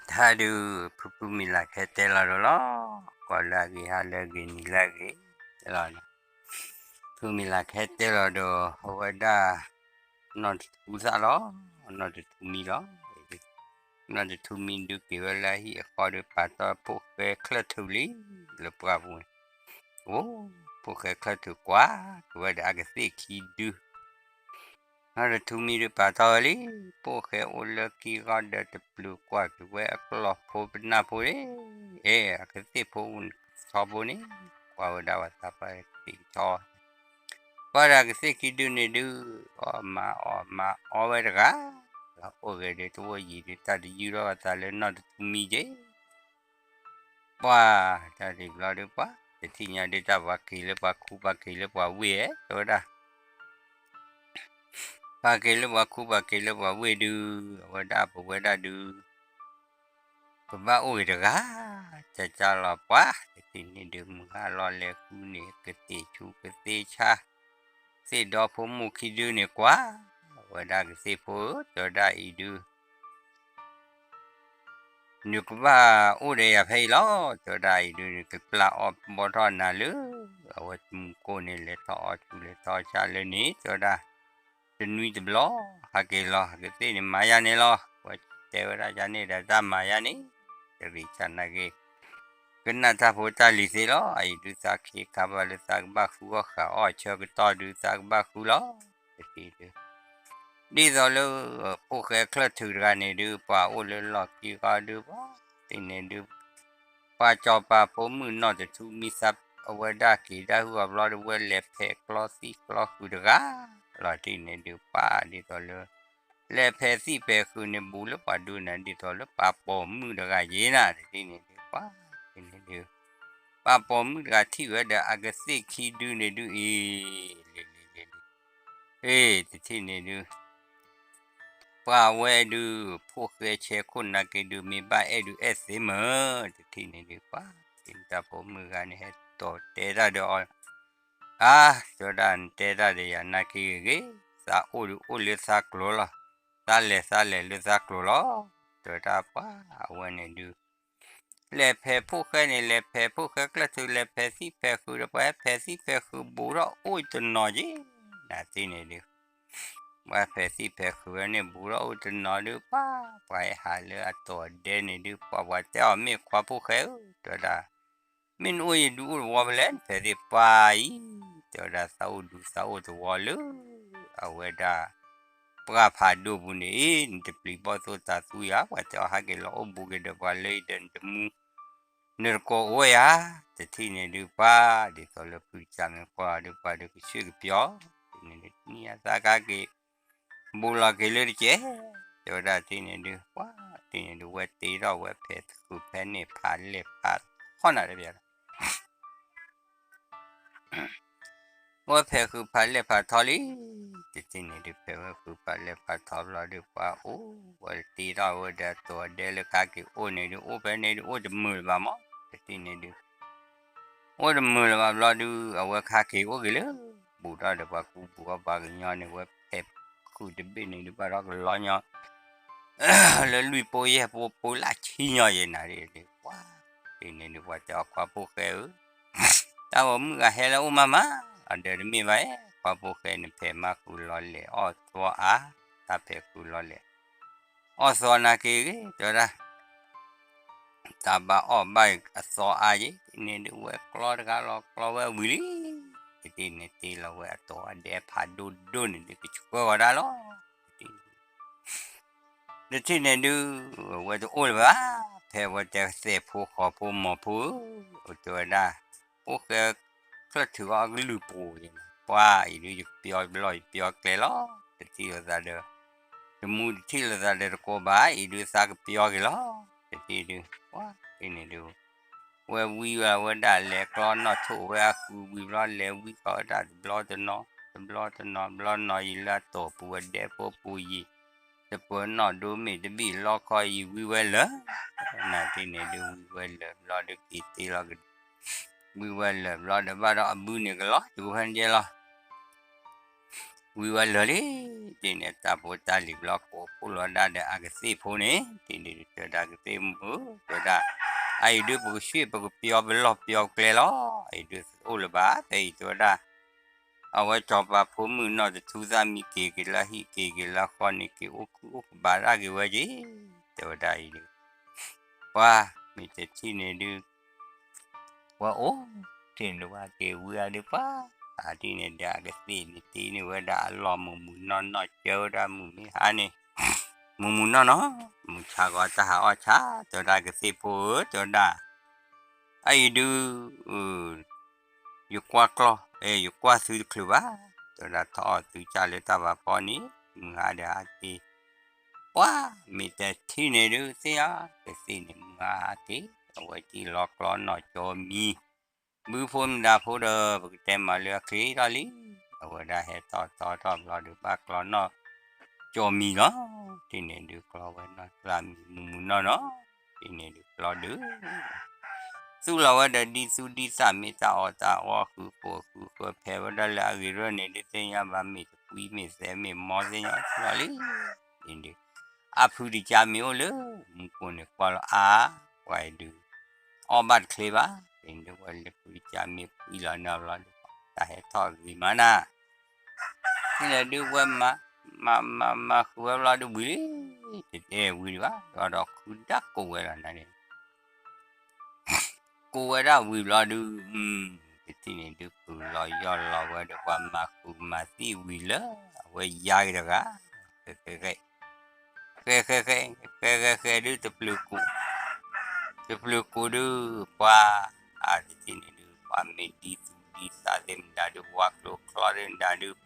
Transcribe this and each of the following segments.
တၢ်ဒုး ဖုဖုမံၤလၢ်ခဲတဲလီၤဒီးလီၤ, ကီၢ်လၢအဂ့ၤ ဟါလၢအဂ့ၤ နံၤလၢအဂ့ၤလီၤ. ဖုမံၤလၢ်ခဲတဲလီၤဒီး အဝဲဒၣ် နီၢ်တထူသၣ်လီၤ, နီၢ်တထူမံလီၤ. နီၢ်တထူမံဒုးက့ၤဝဲလၢအဟံၣ်အဃီဒီး ပာ်တီၢ်ဖိၣ်ဃဲချၢၣ်ထူးလံ လၢပှၢ်ပူၤန့ၣ်, အိ, ဖိၣ်ဃဲချၢၣ်ထူးကွၢ်က့ၤဝဲဒီးအကသ့ၣ်ခံဒု နီၢ်တထူမံဒုးပာ်တီၢ်ဝဲလံ, ဖိၣ်ဃဲအိၣ်လၢခံဂီၢ်ဒီးတပျုာ်ကွၢ်က့ၤဝဲအကျီၢ်ဖိပနၢ်ဖိန့ၣ်, အဲ အကသ့ၣ်ဖိအိၣ်န့ၣ်ကဆီဖိန့ၣ်, ကွၢ်ဝဲဒၣ်ပှၤသးပှၢ်ကသ့ၣ်ကဆီ, ကွၢ်ဒီးအကသ့ၣ်ခံဒုန့ၣ်ဒုး အီၣ်မၤအီၣ်မၤအီဝဲတဂၤ, လီၤအိၣ်ဂဲၤဒုးတဝီယံၤဒုး တၢ်တယုၢ်ထီၣ်အသးလၢနီၢ်တထူမံက့ၤ ပှၤ, တၢ်ဒ်ဘျီဒုးပှၤ, တထံၣ်ညါဒုးတၢ်ပှၤက့ၤလၢပှၤခူ ပှၤက့ၤလၢပှၤဝ့ၢ်ဧဲ တဲဝဲဒၣ်, ပှၤက့ၤလၢပှၤခူ ပှၤက့ၤလၢပှၤဝ့ၢ်ဒုး, အဝဲဒၣ်ပဝဲဒၣ်ဒုး, ပဘၣ်အိၣ်ဂ့ၤတဂၤ, ကကလီၤပှၤ, တထံၣ်န့ၣ်ဒုး မုၢ်ဟါလီၤလဲၤဃုန့ၣ် ကသ့ၣ်ဆူကသ့ၣ်ဆါ, သ့ၣ်ဒီဖိမိၢ်ခံဒုန့ၣ်ကွၢ်, အဝဲဒၣ်ကသ့ၣ်ဖိဧၢ တဲဝဲဒၣ်အံၤဒုး နကဘၣ်အိၣ်ဒီးယၤဖဲအံၤလီၤ, တဲဝဲဒၣ်အံၤဒုး နကပျၢ်အီၣ်ဘီထီၣ်နၤလၢ အဝဲမူကိၢ်န့ၣ် လဲၤထီၣ်အီၣ်ဆူလဲၤထီၣ်ဆါလၢန့ၣ် တဲဝဲဒၣ်, တနွံတဘျီ, ဟဲက့ၤလီၤ ကသ့ၣ်န့ၣ်မၤယၤန့ၣ်လီၤ, ဝဲတဲဝဲဒၣ်ယၤန့ၣ်ဒီးတၢ်မၤယၤန့ၣ်, တရံးဆၢနာ်က့ၤ, ကနၣ်တၢ်ဖိတၢ်လံၤသ့လီၤ, အံၤဒုးသးခ့ခါဘၣ်လၢသးကဘၣ်ဃုအီၣ်ဃာ်အီၣ်ဆၢကတီၢ်ဒုးသးကဘၣ်ဃုလီၤ, တထံၣ်ဒုး ဒ်သိးလၢ ဖိၣ်ဃဲချၢၣ်ထူးတဂၤန့ၣ်ဒုး ပှၤအိၣ်လၢလီၢ်ခံဂီၢ်ဒုး ပှၤသ့ၣ်န့ၣ်ဒုး, ပှၤစီၤပၤဖိမုၣ်နီၢ်တထူမံသး အဝဲဒၣ်က့ၤဒၣ်ဟုၣ်အဘျီဒုး ဝဲလဲၤဖဲးကျီသံၣ်ကျီဃုာ်တဂၤ, လီၤတထံၣ်န့ၣ်ဒုး ပှၤဒ်သိးလၢ လဲၤဖဲးသံၣ်ဖဲးဃုာ်န့ၣ် ဘူးလၢပှၤဒုးနၤ ဒ်သိးလၢပှၤပိာ်မုၣ်တဂၤယ့ၤနၤ တထံၣ်န့ၣ်ဒုး ပှၤ တထံၣ်န့ၣ်ဒုး ပှၤပိာ်မုၣ်တဂၤထံၣ်ဝဲဒီးအကသ့ၣ်ခံဒုန့ၣ်ဒုးအံၤ, လံၤလံၤလံၤလံၤ, အ့ တထံၣ်န့ၣ်ဒုး ပှၤဝဲဒုး ဖိၣ်ဃဲဆဲခိၣ်နာ်က့ၤဒုး မ့ၢ်ဘၣ်အဲၣ်ဒုးအဲၣ်သ့မ့ၢ်, တထံၣ်န့ၣ်ဒုး ပှၤ တၢ်ပိာ်မုၣ်တဂၤန့ၣ် ဟဲတီၢ်တဲတၢ်ဒီးအီၤ, အါ တဲဝဲဒၣ် နတဲတၢ်ဒီးယၤနာ်က့ၤဂ့ၤဂ့ၤ, သးအိၣ်ဒုးအိၣ်လၢသးကျိၤလီၤ, သးလဲၤသးလဲၤလၢသးကျိၤလီၤ, တဲဝဲဒၣ်ပှၤ အဝဲန့ၣ်ဒုး လဲၤဖဲးဖိၣ်ဃဲန့ၣ် လဲၤဖဲးဖိၣ်ဃဲကျၢၢ်ထူး လဲၤဖဲးသံၣ်ဖဲးဃုာ်ဒီး ပှၤဟဲဖဲးသံၣ်ဖဲးဃုာ်ဘူးထီၣ်အိၣ်တနီၤက့ၤ, နၤတထံၣ်န့ၣ်ဒုး ပှၤဖဲးသံၣ်ဖဲးဃုာ်ဝဲန့ၣ် ဘူးထီၣ်အိၣ်တနီၤဒုး ပှၤ ပှၤဟဲဟးလၢအတီၢ်အဒဲန့ၣ်ဒုး ပှၤ ပှၤတဲအီၤ မ့ၢ်ခွါဖိၣ်ဃဲဧၢ, တဲဝဲဒၣ်, မ့ၢ်နအိၣ်ယဒုးအိၣ်တဝီဖဲလဲၣ် နဖဲးသ့ၣ်ပှၤအံၤ, တဲဝဲဒၣ် သးအိၣ်ဒုးသးအိၣ်တဝီလၢ အဝဲဒၣ် ပှၢ်ဖးဒိၣ်ပူၤန့ၣ် နတပျံၤဘီၣ်သိၣ်တၤသူယၤ, ပှၤတဲအီၤ ဟဲက့ၤလီၤအိၣ်ဘူးက့ၤဒီးပှၤလၢအံၤဒီး နတမူ နတကိးအိၣ်ဝဲယၤ, တထံၣ်န့ၣ်ဒုး ပှၤ ဒ်သိးလၢဖုကစၢ်မ့ၢ်ကွၢ်အီၤဒုး ပှၤဒုးကဆှၢကပျီ, တထံၣ်န့ၣ်ဒုး နံၣ်အသးကါက့ၤ ဘူးလီၤက့ၤလၢတကဲး, တဲဝဲဒၣ်တထံၣ်န့ၣ်ဒုး ပှၤ တထံၣ်န့ၣ်ဒုး ဝဲတ့ထီၣ်ဝဲဖဲးဃုာ်ဖဲန့ၣ်ဖးလဲၢ်ဖးထီနၤတပျီလီၤ ဝဲဖဲးဃုာ်ဖးလဲၢ်ဖးထီလံ, တထံၣ်န့ၣ်ဒုး ဖဲးဝဲဃုာ်ဖးလဲၢ်ဖးထီဘျီဒုး ပှၤအိၣ်ဝဲတ့ထီၣ်ဝဲဒီးအတီၢ်အဒဲလၢကါက့ၤအိၣ်န့ၣ်ဒုး အိၣ်ဖဲန့ၣ်ဒုးအိၣ်တမုာ်လၢၤဘၣ်မး, တထံၣ်န့ၣ်ဒုး အိၣ်တမုာ်လၢၤဘၣ်ဘျီဒုး အဝဲခါက့ၤအိၣ်က့ၤလၢ ဘူးထီၣ်ဒီးပှၤကူပူၤအီၤပှၤကညီန့ၣ် ဝဲဖဲးဃုာ်တဘ့ၣ်န့ၣ်ဒုး ဘၣ်ဒီးကလီညီ လၢလွံၢ်ပိယဲၢ်ပိပိလၢဆံညီယဲၢ်နၤဒ်န့ၣ် ပှၤ တထံၣ်န့ၣ်ဒုး ပှၤတဲအီၤ ခွါဖိၣ်ဃဲဧၢ, တၢ်ပိာ်မုၣ်ဂၤဟဲလၢအိၣ်မးမး, အဒီးတမ့ၢ်ဘၣ်ဧဲ, ခွါဖိၣ်ဃဲန့ၣ် ဖဲးမါဃုာ်လီၤလဲၣ်အီၣ်သီအါ, တၢ်ဖဲးဃုာ်လီၤလဲၣ် အီၣ်သီနာ်က့ၤဂ့ၤ တဲဝဲဒၣ် တၢ်ဘၣ်အီၣ်ဘၣ်အသီအါယဲၢ်, တထံၣ်န့ၣ်ဒုး ဝဲကျီတဂၤလီၤကျီဝဲဝံၤလံ, တထံၣ်န့ၣ်တ့လီၤဝဲအတီၢ်အဒဲဖးဒိၣ်ဒိၣ်န့ၣ်ဒုး ကဆှၢဂီၤတၢ်လီၤ, တထံၣ် တထံၣ်န့ၣ်ဒုး ဝဲတအိၣ်လၢၤဘၣ်, ဖဲဝဲတဲသဲးဖိဃီၤဖိမီၤဖိဧၢ, တဲဝဲဒၣ် အိၣ်ဃဲချၢၣ်ထုးအီၤကလုၢ်ပူၤန့ၣ်, ပှၤအံၤဒုး ယကပျီဘျီယပျီကျဲလီၤ, တထံၣ်လိာ်သးဒီး တမူတထံၣ်လိာ်သးဒီးတကိးဘၣ်, အံၤဒုးသးကပျီက့ၤလီၤ, တထံၣ်ဒုး ပှၤ တထံၣ်န့ၣ်ဒုး ဝဲဝံဝဲဝဲဒၣ်လဲၤကျီနီၢ်ထိၣ်ဝဲအဃုာ်ဝံၤဘျီ လဲၤဝံဃီၤဝဲဒၣ်တဘျီတနီၤ, တဘျီတနီၤ ဘျီနီၤယံာ်လၢအတီၢ်ပူၤဝဲဒဲဖိပူၤယံာ်, တပၢၤနီၣ်ဒိမ့ၢ်တဘ့ၣ်လီခီယံာ်ဝံဝဲလၢာ်, နၤတထံၣ်န့ၣ်ဒုး ဝံဝဲလၢာ်ဘျီဒုးက့ၤတ့လီၤက ဝံဝဲလၢာ်ဘျီဒီးဘၣ်ဒီးအဘုန့ၣ်ကလီၤ ယိၤဖဲန့ၣ်ယဲလီၤ, ဝံၤဝဲလၢာ်လံ, ဒ်န့ၣ် တၢ်ဖိတၢ်လံၤဘျီ ကိးဖှိၣ်လီၤဒၣ်ဒီးအကသ့ၣ်ဖိန့ၣ် ဒ်န့ၣ်ဒုး တဲဒၣ်ကသ့ၣ်မုၣ်ဧၢ, တဲဝဲဒၣ်, အအံၤဒုး ပကဆ့ၣ်ပကပျီပလီၢ်ပျီကျဲလီၤ, အအံၤဒုးအိၣ်လၢၤဘၣ် ဖဲအံၤ တဲဝဲဒၣ်, အဝဲစီၤပၤဖိမုၣ်နီၢ်တထူသၣ်မံက့ၤက့ၤလၢဟံၣ်က့ၤက့ၤလၢဃီန့ၣ် က့ၤအိၣ်ခုအိၣ်ကဘၣ်ဒၣ်က့ၤဝဲက့ၤ, တဲဝဲဒၣ်အံၤဒုး ပှၤမ့ၢ်တထံၣ်န့ၣ်ဒုး ပှၤအိၣ်ထံၣ်န့ၣ်ဒုး ပှၤက့ၤဝံၤအဒုး ပှၤအထံၣ်န့ၣ်ဒီး အကသ့ၣ်န့ၣ်တ့န့ၢ်ဝဲဒၣ်အလီၢ်မုၢ်မုၢ်နီၢ်နီၢ် ကၢဝဲဒၣ်မုၢ်မ့ၢ်ဟါန့ၣ် မုၢ်မုၢ်နီၢ်နီၢ် မုၢ်ဆါဂီၤတၢ်ဟးအီၣ်ဆါ တဲဝဲဒၣ်ကသ့ၣ်ဖိဧၢ တဲဝဲဒၣ်, အအံၤဒုး ယကွၢ်ကျီၢ် ယကွၢ်သုတချုးဘၣ်, တဲဝဲဒၣ်ထီၣ်အီၣ်သုကၢ်လၢတၢ်ဘၣ်ဖီန့ၣ် မုၢ်ဟါဒီးဟါတ့ၢ်, ပှၤမ့ၢ်တထံၣ်န့ၣ်ဒုး သ့ၣ်ညါ ကသ့ၣ်န့ၣ် မုၢ်ဟါဟါတ့ၢ် အဝဲကံၣ်လီၤကျီနီၢ်ကၠီမံၤ, ဘုဖိမတၤဖိဒီး ပကတဲမၤလၢအချ့ထီၣ်လံ, အဝဲဒၣ်ဟဲထီၣ်ထီၣ်ထီၣ်ဘျီဒုး ဘၣ်ကျီနီၢ်ကၠီမံၤလီၤ, ဒ်န့ၣ်ဒုးကျီဝဲနီၢ်သၣ်မံၤမုၢ်မုၢ်နီၢ်နီၢ်, ဒ်န့ၣ်ဒုးကျီဒုး သူၣ်လီၤဝဲဒီးဒ်သူၣ်ဒ်သၣ် မ့ၢ်တၢ်အီၣ်တၢ်အီ ဃုာ်ဃုာ်ဃုာ်ဃုာ် ဖဲဝဲဒၣ်လၢအဂ့ၤရၢၢ်န့ၣ်ဒုး သ့ၣ်ညါဘၣ် မ့ၢ်တကွံမ့ၢ်သဲမ့ၢ်မီသ့ၣ်ညါလီၤလံ, ဒ်န့ၣ်ဒုး အဖုတကၢ်မ့ၢ်အိၣ်လၢ မူခိၣ်န့ၣ်ကွၢ်လီၤအါ, ပှၤအံၤဒုး အီၣ်ဘၣ်တချ့ဘၣ်, ဒ်န့ၣ်ဒုး ဝဲလၢဖုတကၢ်မ့ၢ်ကွံာ်လီၤန့ၣ်ဘျီဒုး တၢ်ဟဲထီၣ်ဂ့ၤမးနၤ ဒ်န့ၣ်ဒုး ဝဲမၤ မၤမၤမၤဃုာ်ဝဲဘျီဒုး ဝံၤလံ, တတဲဝံၤဒံးဘၣ်, ဒီးဒီးဃုဒၣ်ကိးဝဲလီၤနၤန့ၣ် ကိးဝဲဒၣ်ဝံၤဘျီဒုး, တထံၣ်န့ၣ်ဒုး ဃုာ်လီၤယီၢ်လီၤဝဲဒီး ပှၤမၤဃုာ်မၤသံဝံၤလၢ အဝဲယါက့ၤတဂၤ, ဃဲဃဲဃဲ ဃဲဃဲဃဲ ဃဲဃဲဃဲဒုး တပျုၤကိး တပျုၤကိးဒုး ပှၤ အတထံၣ်န့ၣ်ဒုး ပှၤမ့ၢ်ဒ်သူၣ်ဒ်သၣ်သ့ၣ်မတၤဒုး ပှၤကျိၤချီသ့ၣ်မတၤဒုး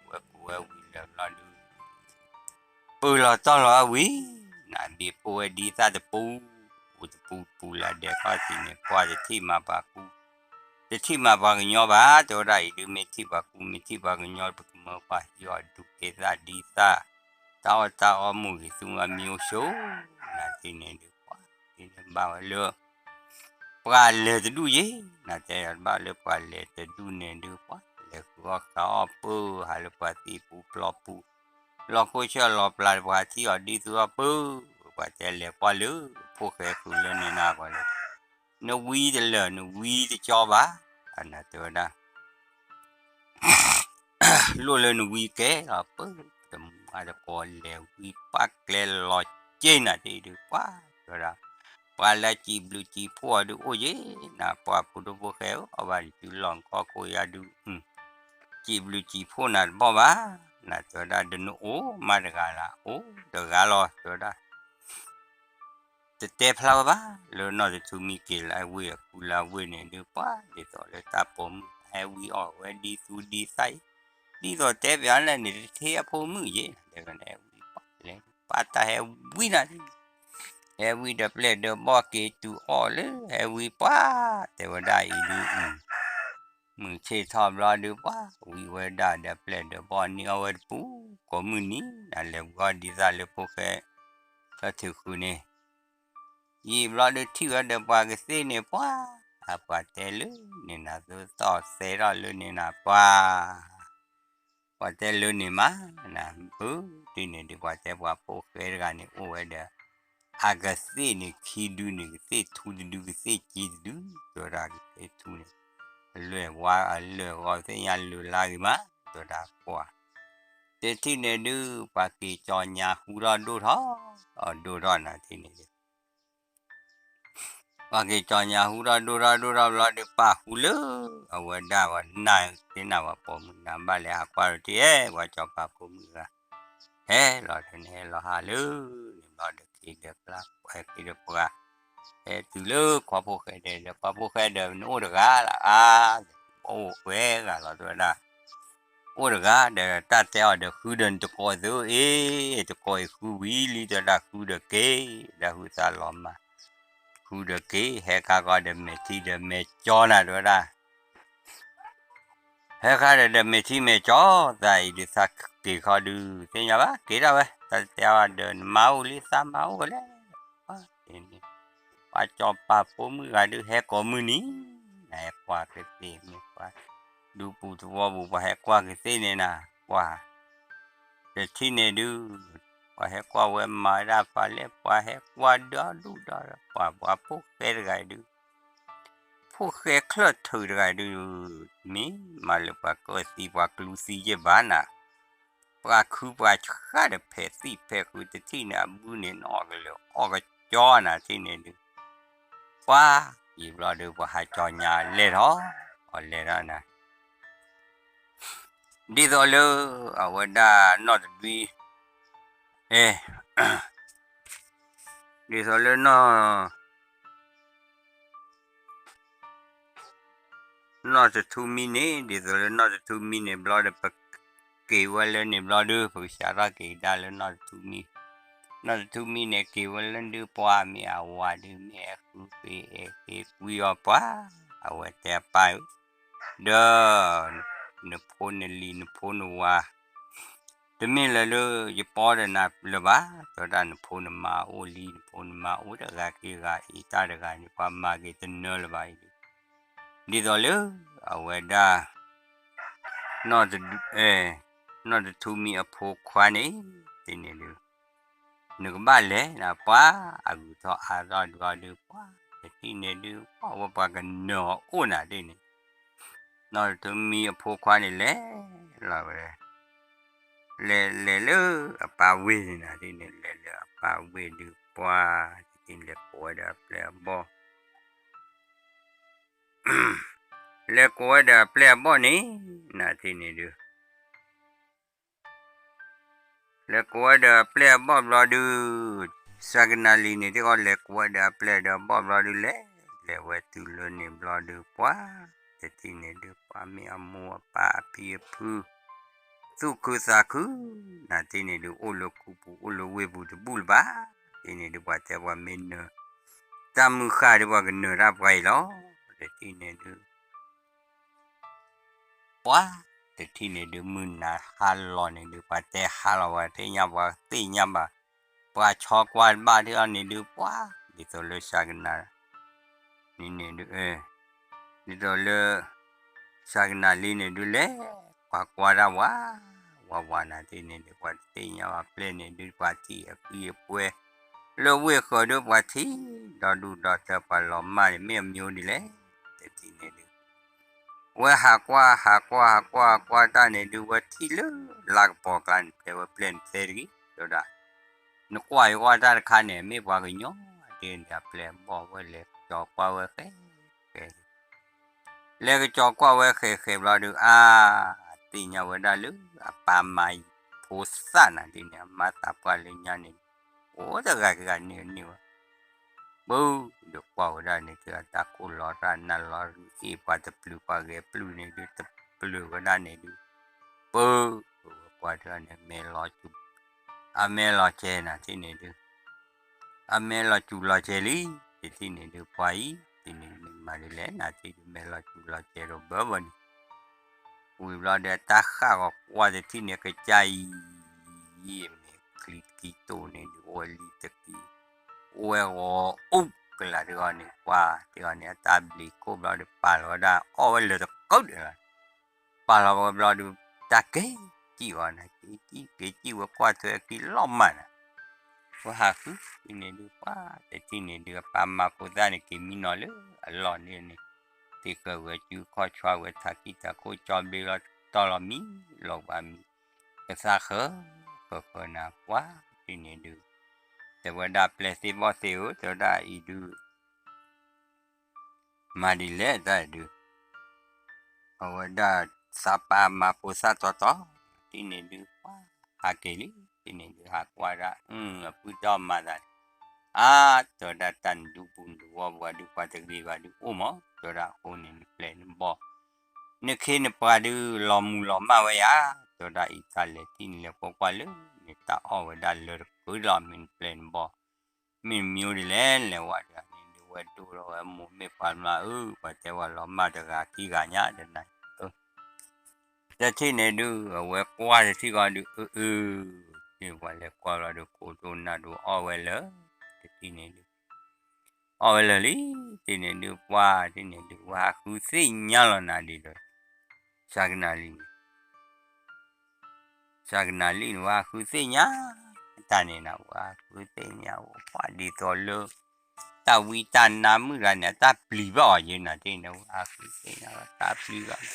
ဝဲကိးဝဲဝံၤလၢဘျီဒုး ပၢၢ်လီၤတီၢ်လီၤအဝံၤ, နဘ့ၣ်ပိၢ်ဝဲဒ်သၣ်တပူၤ, ပူၤတပူၤတပူၤလၢဒဲးခီၣ်ထံးန့ၣ် ပှၤတထံၣ်မၤပှၤကူ, တထံၣ်မၤပှၤကညီဘၣ်, တဲဝဲဒၣ်အံၤဒုး မ့ၢ်ထံၣ်ပှၤကူ မ့ၢ်ထံၣ်ပှၤကညီ ပကမၢပှၤဟံးအီၣ်ဒူးက့သၣ်ဒ်သၣ်, တၢ်အီၣ်တၢ်အီမုၢ်ဂ့ၤသူမၤမံအိၣ်ဆိ, နထံၣ်န့ၣ်ဒုး ပှၤ ထံၣ်န့ၣ်ဘၣ်ဝဲလၢ ပှၤလဲၤတဒူၣ်ယ့ၣ်, နတဲဘၣ်လၢပှၤလဲၤတဒူၣ်န့ၣ်ဒုး ပှၤလဲၤဃုအီၣ်ဃုအီၣ်ပၢၢ် ဟးလၢပှၤသ့ၣ်ပူၤပျီပူၤ, လီၢ်ခိၣ်ဆၢလီၤပျၢ် ပှၤထံၣ်အီၤဒ်သူအီၣ်ပၢၢ်, ပှၤတဲလဲၤကွၢ်လၢ ဖိၣ်ဃဲဃုာ်လၢန့ၣ်နၤပှၤလဲၤ, နဝံတလၢာ် နဝံတကၠီဘၣ်, အနတဲဝဲဒၣ် လိၣ်လၢနဝံကဲလီၤပၢၢ်, တမူအတကိးလဲၤဝံပှၢ်ကျဲလီၤက့ၤ နၤတ့ၢ်ဒုး ပှၤတဲဝဲဒၣ်, ပှၤလၢစံးဘျုးစံးဖှိၣ်အီၤဒုးအိၣ်ယ့ၣ်, နပှၤဖိဒိၣ်ဖိၣ်ဃဲဧၢ, အီၣ်ဘၣ်နစုလီၢ်နခီၣ်ခိၣ်ယါဒုး, စံးဘျုးစံးဖှိၣ်နၤတဘၣ်ဘၣ်, နတဲဝဲဒၣ် ဒီးနအိၣ်မးတဂၤလၢ အိၣ်တဂၤလီၤ တဲဝဲဒၣ် တတဲဖျါဝဲဘၣ်, လၢနီၢ်တထူမံက့ၤလၢအဝ့ၢ်အဃုလၢအဝ့ၢ်န့ၣ်ဒုး ပှၤဒ်သိးလၢတၢ်ပိာ်မုၣ်ဟဲဝံအီၣ်ဝဲဒ်သူဒ်သၣ်အံၤ, ဒ်သိးတဲပၠးလၢန့ၣ် တထ့အဖိမုၣ်ယ့ၣ်, တဲကန့ၣ်ဝံပှၤလဲၤ ပှၤတၢ်ဟဲဝံနၤ, ဟဲဝံဒီးပျဲၢ်ဒီးဘီၣ်က့ၤတုၤအီၣ်လၢ ဟဲဝံပှၤ, တဲဝဲဒၣ်အံၤဒုး မုၢ်ဆ့ၣ်ထီၣ်ဘျီဒုး ပှၤဝံဝဲဒၣ်ဒီး ပျဲၢ်ဒီးဘီၣ်န့ၢ်အီၣ်ဝဲတပူၤ, ကိးမုၢ်နံၤ နလဲၤဝံအီၣ်ဒ်သၣ်လၢဖိၣ်ဃဲ လၢထုးဃုာ်န့ၣ်, ယံာ်ဘျီဒုးထံၣ်ဝဲဒီးပှၤကသ့ၣ်န့ၣ် ပှၤ, အပှၤတဲလၢန့ၣ်နၤ သုသီၣ်သဲထီၣ်လၢန့ၣ်နၤ ပှၤ ပှၤတဲလၢန့ၣ်မး, နဘုဒ်န့ၣ်ဒုး ပှၤတဲပှၤဖိၣ်ဃဲတဂၤန့ၣ် အိၣ်ဝဲဒီး အကသ့ၣ်န့ၣ် ခံဒုန့ၣ် ကသ့ၣ်ထူတဒု ကသ့ၣ်က့တဒု, တဲဝဲဒၣ်ကသ့ၣ်ထူန့ၣ် အလွဲၢ်ဝါအလွဲၢ်ဂီၤသ့ၣ်ညါလၢာ်လါဂ့ၤမး, တဲဝဲဒၣ်ပှၤ တထံၣ်န့ၣ်ဒုး ပှၤက့ၤကၠီညါဟူထီၣ်ဒိၣ်ထီၣ်, အဒိၣ်ထီၣ်နၤထံၣ်န့ၣ်ဒုး ပှၤက့ၤကၠီညါဟူထီၣ်ဒိၣ်ထီၣ်ဒိၣ်ထီၣ်ဘျီဒုး ပၢ်ဟူလၢ အဝဲဒၣ်ဝဲနၢ်သ့ၣ်နၤ ပှၤပိာ်မုၣ်နၤဘၣ်လဲၤဟးကွၢ်ဒီးထံၣ် ဟဲ ပှၤစီၤပၤဖိမုၣ်ဂၤ ဟဲလီၤဒီးန့ၣ် ဟဲလီၤဟးလၢ န့ၣ်ဘျီဒီးခ့ဒီးပှၤ ပှၤခ့ဒီးပှၤ ဟဲတုၤလၢခွါဖိၣ်ဃဲဒီး ဒီးခွါဖိၣ်ဃဲဒီး နအိၣ်တဂၤလၢအါ အိၣ်ဝဲဂၤလီၤ တဲဝဲဒၣ် အိၣ်တဂၤဒီး တၢ်တဲအီၤဒီး ဃုဒီးနတကိးသုအ့ၣ် တကိးအံၤဃုဝံၤလံ တဲဝဲဒၣ် ဃုဒီးက့ၤ ဒီးဟုသးလီၤမၢ် ဃုဒီးက့ၤ ဟဲခါဃီဒီးမဲာ်ထံဒီးမဲာ်ကၠီနၤ တဲဝဲဒၣ် ဟဲခါဒီး ဒီးမဲာ်ထံမဲာ်ကၠီ သးအံၤဒုးသးက့ၤခီဒုး သ့ၣ်ညါဘၣ် က့ၤဒၣ်ဝဲ တၢ်တဲအီၤဒီး နမါအိၣ်လံသးမါအိၣ်ဝဲလဲၣ် ပှၤစီၤပၤဖိမုၣ်ဂၤဒုး ဟဲကိးမုၢ်နံၤ နဟဲကွၢ်ကသ့ၣ်မ့ၢ်ပှၤ ဒူပူၤသဝီပူၤ ပှၤဟဲကွၢ်ကသ့ၣ်န့ၣ်နၤ ကွၢ် တထံၣ်န့ၣ်ဒုး, ပှၤဟဲကွၢ်ဝဲမၤဝဲဒၣ်ပှၤလဲၣ်, ပှၤဟဲကွၢ်ဒီဒူၣ်ဒီး ပှၤ ပှၤဖိၣ်ဃဲတဂၤဒုး, ဖိၣ်ဃဲချၢၣ်ထူးတဂၤဒုး, မ့ၢ်မၤလၢပှၤကၢၣ်သံ ပှၤကျူသံယဲၢ်ဘၣ်နၤ, ပှၤခုပှၤဃၢ်ဒီးဖဲးသံၣ်ဖဲးဃုတထံၣ်န့ၣ် အဘုန့ၣ် နအီၣ်ကလၢာ်အီၣ်ကကၠီနၤထံၣ်န့ၣ်ဒုး, ပှၤယံာ်ဘျီဒုး ပှၤဟးကၠီညါလဲၣ်ထီၣ်, အီၤလဲၣ်ထီၣ်နၤ ဒ်သိးလၢ အဝဲဒၣ်နီၢ်တဒွံ, အဲ, ဒ်သိးလၢနီၢ်, နီၢ်တထူမံန့ၣ်, ဒ်သိးလၢနီၢ်တထူမံန့ၣ်ဘျီဒီး ပက့ၤဝဲလၢန့ၣ်ဘျီဒုး ပကစးထီၣ်က့ၤကဒါလၢနီၢ်တထူမံ, နီၢ်တထူမံန့ၣ် က့ၤဝဲလၢဒုး ပှၤမ့ၢ်အဝၤဒုး မ့ၢ်အဲၣ်ဃုပ့ၤအဲၣ်ဃ့ကွံအီၤပှၤ, အဝဲတဲအပၢ်ဧၢ, ဒီး နဖိနလံၤ နဖိနဝၤ တမ့ၢ်လၢၤလၢယပီဒီးနၤလၢၤဘၣ်, တဲဝဲဒၣ် နဖိနမါအိၣ်လံ, နဖိနမါအိၣ်တဂၤခံဂၤအံၤ တၢ်တဂၤန့ၣ် ပှၤမၤက့ၤတနၢလၢၤဘၣ်အံၤ, ဒ်သိးလၢ အဝဲဒၣ် နီၢ်တဒု, နီၢ်တထူမံအဖိခွါန့ၣ်, တထံၣ်န့ၣ်ဒုး, နကဘၣ်လဲၤနၤ ပှၤအဂုၤထီၣ်အါထီၣ်ဒုးအီၤဒုး ပှၤတထံၣ်န့ၣ်ဒုး ပှၤဝဲပှၤကနၢၤအီၤအိၣ်နၤတထံၣ်န့ၣ်, နီၢ်တထူမံအဖိခွါန့ၣ်လဲၤလီၤဝဲ လဲၤလဲၤလၢအပၢ်ဝ့ၢ်န့ၣ်နၤတထံၣ်န့ၣ် လဲၤလၢအပၢ်ဝ့ၢ်ဒုး ပှၤတထံၣ်န့ၣ် လဲၤကိးဝဲဒီးအပျဲၢ်အဘီၣ် လဲၤကိးဝဲဒီးအပျဲၢ်အဘီၣ်န့ၣ် နၤတထံၣ်န့ၣ်ဒုး လဲၤကိးဝဲဒီးအပျဲၢ်အဘီၣ်ဘျီဒုး, စၤကနၤလံၤန့ၣ် တဂီၢ်လဲၤကိးဝဲဒီးအပျဲၢ်ဒီးအဘီၣ်ဘျီဒုး လဲၤလဲၤဝဲတုၤလၢန့ၣ်ဘျီဒုး ပှၤတထံၣ်န့ၣ်ဒုး ပှၤမ့ၢ်အမိၢ်အပၢ်အဖံအဖု သူၣ်ခုသးခု နၤတထံၣ်န့ၣ်ဒုး အိၣ်လၢခူပူၤ အိၣ်လၢဝ့ၢ်ပူၤတဘူၣ်လၢၤဘၣ်, တထံၣ်န့ၣ်ဒုး ပှၤတဲပှၤမ့ၢ်နၢၤ တၢ်မုၢ်ဃၢ်ဒုး ပှၤကနၢၤတၢ်ပှၤအံၤလီၤ, တထံၣ်န့ၣ်ဒုး ပှၤတထံၣ်န့ၣ်ဒုး မုၢ်နၤဟါလီၤန့ၣ်ဒုး ပှၤတဲဟါလီၤ ပှၤသ့ၣ်ညါ ပှၤသ့ၣ်ညါဘၣ်, ပှၤဆီကွၢ်တဘၣ်ဒုးအီၤန့ၣ်ဒုး ပှၤ ဒ်သိးလၢစၤကနၤ န့ၣ်န့ၣ်ဒုး ဒ်သိးလၢ စၤကနၤလံၤန့ၣ်ဒုး လဲၤကွၢ်ကွၢ်တၢ်ဝး ဝးဝးနၤတထံၣ်န့ၣ်ဒုး ပှၤတသ့ၣ်ညါဘၣ်ပျဲၢ်န့ၣ်ဒုး ပှၤထံၣ်အဃံအပှဲၤ လၢဝ့ၢ်ဃၢၤဒုး ပှၤထံၣ်ဒီဒူၣ်ဒီထၢ ပှၤလီၤမၢ်န့ၣ် မ့ၢ်အမံၤဒ်လဲၣ် တထံၣ်န့ၣ်ဒုး ဝဲဟးကွၢ် ဟးကွၢ် ဟးကွၢ် ဟးကွၢ်တၢ်န့ၣ်ဒုး ဝဲထံၣ်လၢလါကပီၤကျါန့ၣ် တဲဝဲပျဲၢ်နသဲတဂ့ၤ တဲဝဲဒၣ်, နကွၢ်ယကွၢ်တၢ်တခါန့ၣ် မ့ၢ်ပှၤကညီဒ်န့ၣ် အပျဲၢ်အဘီၣ်ဝဲလဲၤကၠီၤကွၢ်ဝဲဃဲဃဲ လဲၤကၠီၤကွၢ်ဝဲဃဲဃဲဘျီဒုး အါ သ့ၣ်ညါဝဲဒၣ်လၢ အပၢ်မၤဖိသၣ်နၤဒ်န့ၣ် အမါသးပှၢ်လၢညါန့ၣ် အိၣ်တဂၤကဂၤန့ၣ်န့ၣ်ဝဲ ပၢ ဒီးကွၢ်ဝဲဒၣ်န့ၣ် တၢ်တၢ်ခိၣ်လီၤတၢ်နၢ်လီၤ အ့ၣ်ပှၤတပျုာ်ပှၤဂဲၤပျုာ်န့ၣ်ဒုး တပျုာ်ဝဲဒၣ်န့ၣ်ဒုး ပၢ ဝဲကွၢ်တၢ်န့ၣ် မဲာ်လီၤစူၤ အမဲာ်လီၤကဲၤနၤတထံၣ်န့ၣ်ဒုး အမဲာ်လီၤစူၤလီၤကဲၤလံ တထံၣ်န့ၣ်ဒုး ပှၤအံၤ တထံၣ်န့ၣ်ဒုး မၤဒ်လဲၣ်နၤတထံၣ်ဒုး မဲာ်လီၤစူၤလီၤကဲၤဒီးဘၢဘၢန့ၣ် ဝံၤဘျီဒီး တၢ်ဃၣ်ဂီၤကွၢ်တထံၣ်န့ၣ် ကစၢ်အံၤ ယမ့ၢ်ချံကံတိၢ်န့ၣ်ဒုး အိၣ်ဝဲလံတကံ အိၣ်ဝဲဂီၤအူကလးတဂီၢ်န့ၣ် ကွၢ်တဂီၢ်န့ၣ် အတၢ်ဘျံးခိၣ်ဘျီဒီး ပာ်လီၤဝဲဒၣ်အီၣ်ဝဲလၢတကိးဒီး ပာ်လီၤဝဲဘျီဒုး တၢ်က့ၤစံၣ်အီၤနၤ က့ၤစံၣ်က့ၤစံၣ်ဝဲကွၢ်ထွဲအခံလီၤမၢ်နၤ ဝဲဟးဃုန့ၣ်ဒုး ပှၤတထံၣ်န့ၣ်ဒုး အပၢ်မၤဖိသၣ်န့ၣ် က့ၤမံနီၤလၢအလီၢ်န့ၣ်န့ၣ် သ့ၣ်ဃၢၤဝဲစုခီၣ်ဆွါဝဲထးခံတၢ်ခိၣ်ကၠီဘျ့လီၤတီၢ်လီၤမံလီၤပှၤမံ ကသါဃၢၤဃၢၤဃၢၤနၤ ပှၤတထံၣ်န့ၣ်ဒုး တဲဝဲဒၣ်ပျဲၢ်သ့ၣ်ဘီၣ်သ့ၣ်ဧၢ တဲဝဲဒၣ်အံၤဒုး မၤဒ်လဲၣ်တၢ်ဒုး အဝဲဒၣ်သးပၢ်မၤဖိသၣ်တီတီ တထံၣ်န့ၣ်ဒုး ပှၤဟးက့ၤလံ တထံၣ်န့ၣ်ဒုး ဟးကွၢ်ဒၣ် အပုၢ်တီမၤသးန့ၣ် အါ တဲဝဲဒၣ်တၢ်နဒူပူၤနဒူဝီပူၤဒုး ပှၤတဂ့ၤဘၣ်ဒုးအိၣ်မး တဲဝဲဒၣ်အဃိန့ၣ် နပျဲၢ်နဘီၣ် နခ့နပှၤဒုး လီၤမုၢ်လီၤမၢ်ဝဲယၤ တဲဝဲဒၣ်အံၤ တၢ်လဲၤထံၣ်န့ၣ်လဲၤကွၢ်ကွၢ်လၢ နတၢ်အီၣ်ဝဲဒၣ်လၢတကုလီၤ မ့ၢ်နပျဲၢ်နဘီၣ် မ့ၢ်မံၤဒ်လဲၣ် လဲၤဝဲဒၣ်န့ၣ်ဒုး ဝဲဒိၣ်ထီၣ်ဝဲမိၢ်မ့ၢ်ပှၤမါဧၢ ပှၤတဲဝဲလီၤမၢ်တဂၤခံဂၤညါ တနၤဧၢ တထံၣ်န့ၣ်ဒုး အဝဲကွၢ်တထံၣ်ဃီဒုး အၢ အၢ ပှၤလဲၤကွၢ်လီၤဒုး ကိးဒိၣ်နၢ်ဒိၣ်အီၣ်ဝဲလၢ တထံၣ်န့ၣ်ဒုး အီၣ်ဝဲလၢာ်လံ တထံၣ်န့ၣ်ဒုး ပှၤတထံၣ်န့ၣ်ဒုး ဝဲဟးဃုသ့ၣ်ညါလီၤနၤဒ်ဒီး စၤကနၤလံန့ၣ် စှၤကနၣ်လံန့ၣ် ဝဲဃုသ့ၣ်ညါ, တၢ်န့ၣ်နၤ ဝဲဃုသ့ၣ်ညါ ဝဲပှၤဒ်သိးလၢ တၢ်ဝံတၢ်နါမုၣ်တဂၤန့ၣ် အတၢ်ပျံၤဘၣ်အီၤယဲနၤတန့ၣ် ဝဲဃုသ့ၣ်ညါ တၢ်ပျံၤဘၣ်,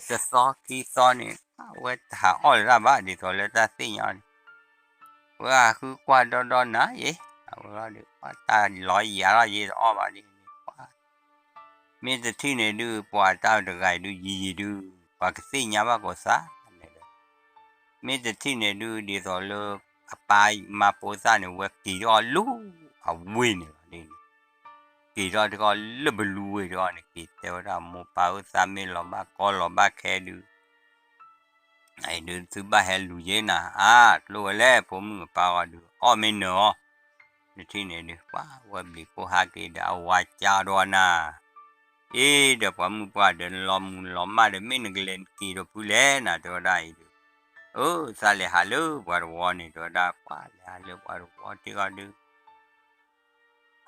တသီခံသီန့ၣ် ဝဲတဟးအီၣ်လၢတၢ်ဘၣ် ဒ်သိးလၢတၢ်သ့ၣ်ညါန့ၣ် ဝဲဃုကွၢ်ဒီဒီနၤယဲ, အဝဲလီၤဒီး ပှၤတၢ်လီၤယၤလီၤယဲတအီၣ်ဘၣ်ဒ်န့ၣ် ပှၤ မ့ၢ်တထံၣ်န့ၣ်ဒုး ပှၤတၢ်တဂၤအံၤဒုးယံာ်ယံာ်ဒုး ပှၤကသ့ၣ်ညါဘၣ်ကိးသးန့ၣ်ဒီး, မ့ၢ်တထံၣ်န့ၣ်ဒုး ဒ်သိးလၢ အပၢ်မါဖိသၣ်န့ၣ် ဝဲက့ၤထီၣ်လၢအဝ့ၢ်န့ၣ်လီၤန့ၣ်, က့ၤထီၣ်တခီလၢပလူဝ့ၢ်တခီန့ၣ် က့ၤတဲဝဲဒၣ် မိၢ်ပၢ်ဧၢ သးမ့ၢ်လီၤဘၣ်ကီလီၤဘၣ်ခဲဒုး အံၤဒုးသုဘၣ်ဟဲလူၤယဲနၤ အါ ကျိၣ်ဝဲလဲၣ် ဖိမုၣ်အပၢ်ဂီၤဒုး အီၣ်မ့ၢ်နၢၤအီၤ, နထံၣ်န့ၣ်ဒုး ပှၤဝဲဘျံးခိၣ်ဟးက့ၤဒီး အဝၤကၠါဒီးနၤ, အ့ ဒီးပှၤမုၣ်ပှၢ်ဒီး နလီၤမုၢ်လီၤမၢ်ဒီး မ့ၢ်နကလဲၤနက့ၤဒီးဖုလဲၣ်နၤ တဲဝဲဒၣ်အံၤဒုး, အၢ သးလဲၤဟးလၢပှၤတဝီန့ၣ် တဲဝဲဒၣ် ပှၤလဲၤဟးလၢပှၤတဝီတ့ၢ်ဂီၤဒုး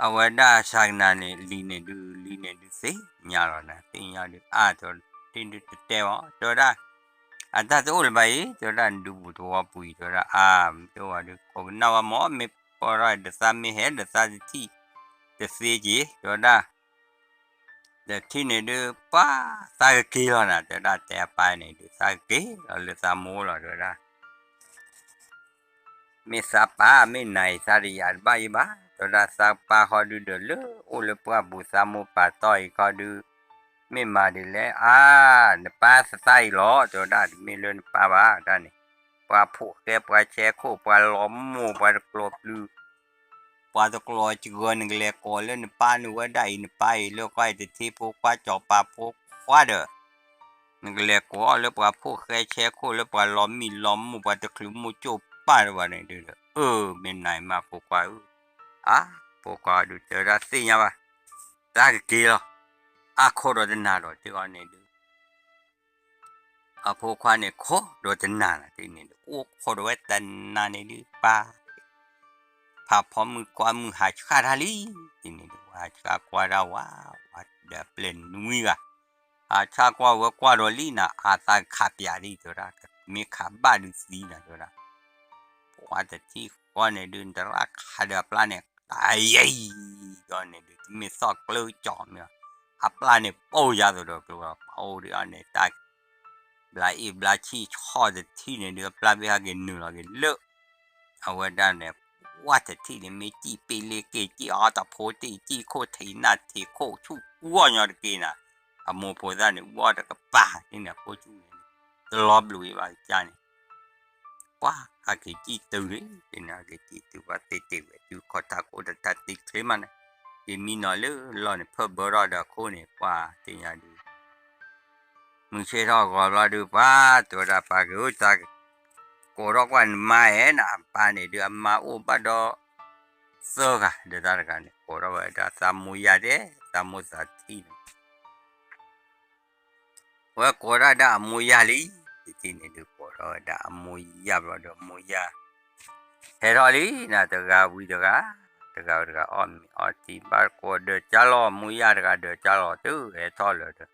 အဝဲဒၣ်စှၤကနၣ်န့ၣ် လံၤန့ၣ်ဒုး လံၤန့ၣ်ဒုးသ့ၣ်ညါလီၤနၤ သ့ၣ်ညါဒုး အါ တဲဒုးတတဲဘၣ် တဲဝဲဒၣ်, အတၢ်တအိၣ်လၢၤဘၣ်အံၤ တဲဝဲဒၣ် နဒုးဘူးတဝီပူၤအံၤ တဲဝဲဒၣ် အါ မ့ၢ်တအိၣ်ဘၣ်ဒုး ခိးကနၣ်ဝဲမ့ၢ် မ့ၢ်ပီထီၣ်ဒီးသးမ့ၢ်ဟဲဒီးသးတထံၣ်တသ့က့ၤ တဲဝဲဒၣ် တထံၣ်န့ၣ်ဒုး ပှၤသးကက့ၤလီၤနၤ တဲဝဲဒၣ် တဲအပၢ်န့ၣ်ဒုး သးကက့ၤလီၤလၢသးမိၢ်လီၤ တဲဝဲဒၣ် မ့ၢ်သးပၢ် မ့ၢ်နၤအံၤ သးတယာ်တဘၣ်ယဘၣ် တဲဝဲဒၣ် သးပၢ်ဃီဒုးဒီးလၢအိၣ်လၢပှၢ်ပူၤ သးမိၢ်ပၢ်တီၢ်အံၤခီဒုး မ့ၢ်မၤဒ်လဲၣ် အါ နပၢ်သးအံၤလီၤ တဲဝဲဒၣ် တမ့ၢ်လၢနပၢ်ဘၣ် တၢ်န့ၣ် ပှၤဖိၣ်ဃဲ ပှၤဆဲခိၣ် ပှၤလီၤမိၢ် ပှၤတကျိၤပျုၤ ပှၤတကျိၤစှၤ နကလဲၤကိးလၢနပၢ်န့ၣ်ဝဲဒၣ်အံၤ နပၢ်အံၤလၢကီၢ်အံၤတထံဖိခွါ ကၠီၤပၤဖိခွါဒီး နကလဲၤကိးအီၤလၢပှၤဖိၣ်ဃဲဆဲခိၣ် လၢပှၤလီၤမံလီၤမိၢ် ပှၤတချုးမိၢ်ကၠိၣ်ပၢ်တဝဲန့ၣ်ဒုး အၢ မ့ၢ်နၤအံၤမးဖိခွါဧၢ, အါ ဖိခွါဒုးတဲဝဲဒၣ်သ့ၣ်ညါဘၣ်, တၢ်ကက့ၤလီၤ, အါခိးဒီးတနၤဒီး တဲအီၤန့ၣ်ဒုး အဖိခွါန့ၣ်ခိးဒီးတနၤနၤ တန့ၣ်ဒုး အိၣ်ခိးဒီးဝဲတနၤန့ၣ်ဒုး ပၢ် ဖးဖီမုၢ်ကွၢ်မုၢ်ဟးဆှၣ်တၢ်လံ, တန့ၣ်ဒုး ဟးဆှၣ်ကွၢ်တၢ်ဝဲ ဝဲဒီးပျဲၢ်နွံဂၤ, ဟးဆှၣ်ကွၢ်ဝဲကွၢ်ဒီးလံနၤ အသးကခးပၠးဒံး တဲဝဲဒၣ် မ့ၢ်ခးဘၣ်ဒုးသံနၤ တဲဝဲဒၣ် ပှၤတထံၣ်ဃီန့ၣ်ဒုး နတရၣ်ခးဒီးအပျၢ်န့ၣ် တယံၤဒီးန့ၣ်ဒုး တမ့ၢ်သီၣ်ကျၢကၠီမ့ၢ် အပျၢ်န့ၣ်ပိၢ်ယါသိးဒီးကျိၤ ပအိၣ်ဒံးအီၤန့ၣ် တၢ်ဘျါအ့ၣ်ဘျါဆံၣ်ဆီၣ်တထံၣ်န့ၣ်ဒုး အပျၢ်ဘ့ၣ်ဟဲက့ၤနုာ်လီၤက့ၤလၢ အဝဲဒၣ်န့ၣ် ပှၤတထံၣ်န့ၣ် မ့ၢ်စံၣ်ပ့ၣ်လ့က့ၤ စံၣ်အီတဖိတ့ၢ် စံၣ်ခိၣ်ထံးနၢ်ထံးခိၣ်ဆူၣ်အူအီၣ်ညီတက့ၢ်နၤ, အမိၢ်ဖိသၣ်န့ၣ် အူအီၣ်တကပၤန့ၣ် အခိၣ်ဆူၣ်န့ၣ် တလီၤဘျုးအံၤဘၣ်ကစၢ်န့ၣ် ပှၤဟးက့ၤစံၣ်တုၤလံ တန့ၣ် ဟးက့ၤစံၣ်တုၤ ပှၤသ့တ့ၢ်ဝဲတုၤခီၣ်ထးခိၣ်တတၢ်တ့ချ့မးန့ၣ်, က့ၤမံနီၤလၢလီၢ်န့ၣ် ဖၢၣ်ဘၢထီၣ်ဒီးအခိၣ်န့ၣ် ပှၤသ့ၣ်ညါဒုး မုၢ်ဆ့ၣ်ထီၣ်ဂီၤဘျီဒုး ပှၤတဲဝဲဒၣ် ပၢ်က့ၤအိၣ်သး ကိးထီၣ်ကွၢ်နမါဧဲနၤ အပၢ်န့ၣ်ဒုး အမါအိၣ်ဘၣ်ဒီးသၢဂၤ ဒီးသၢဂၤန့ၣ် ကိးထီၣ်ဝဲဒၣ်သးမိၢ်ယၢ်ဒဲး သးမိၢ်သးထံၣ်န့ၣ် ဝဲကိးထီၣ်ဒၣ်အမိၢ်ယၢ်လံ, တထံၣ်န့ၣ်ဒုး ကိးထီၣ်ဝဲဒၣ်အမိၢ်ယၢ်ဘျီဒီး အမိၢ်ယၢ် ဟဲထီၣ်လံနၤ တဂၤဝံၤတဂၤ, တဂၤဝံၤတဂၤ အီၣ်မ့ၤအီထံ ဘၣ်တကိးဒၢးကၠါလီၤ အမိၢ်ယၢ်တဂၤဒၢးကၠါလီၤ တုၤဟဲထီၣ်လၢၤဒီး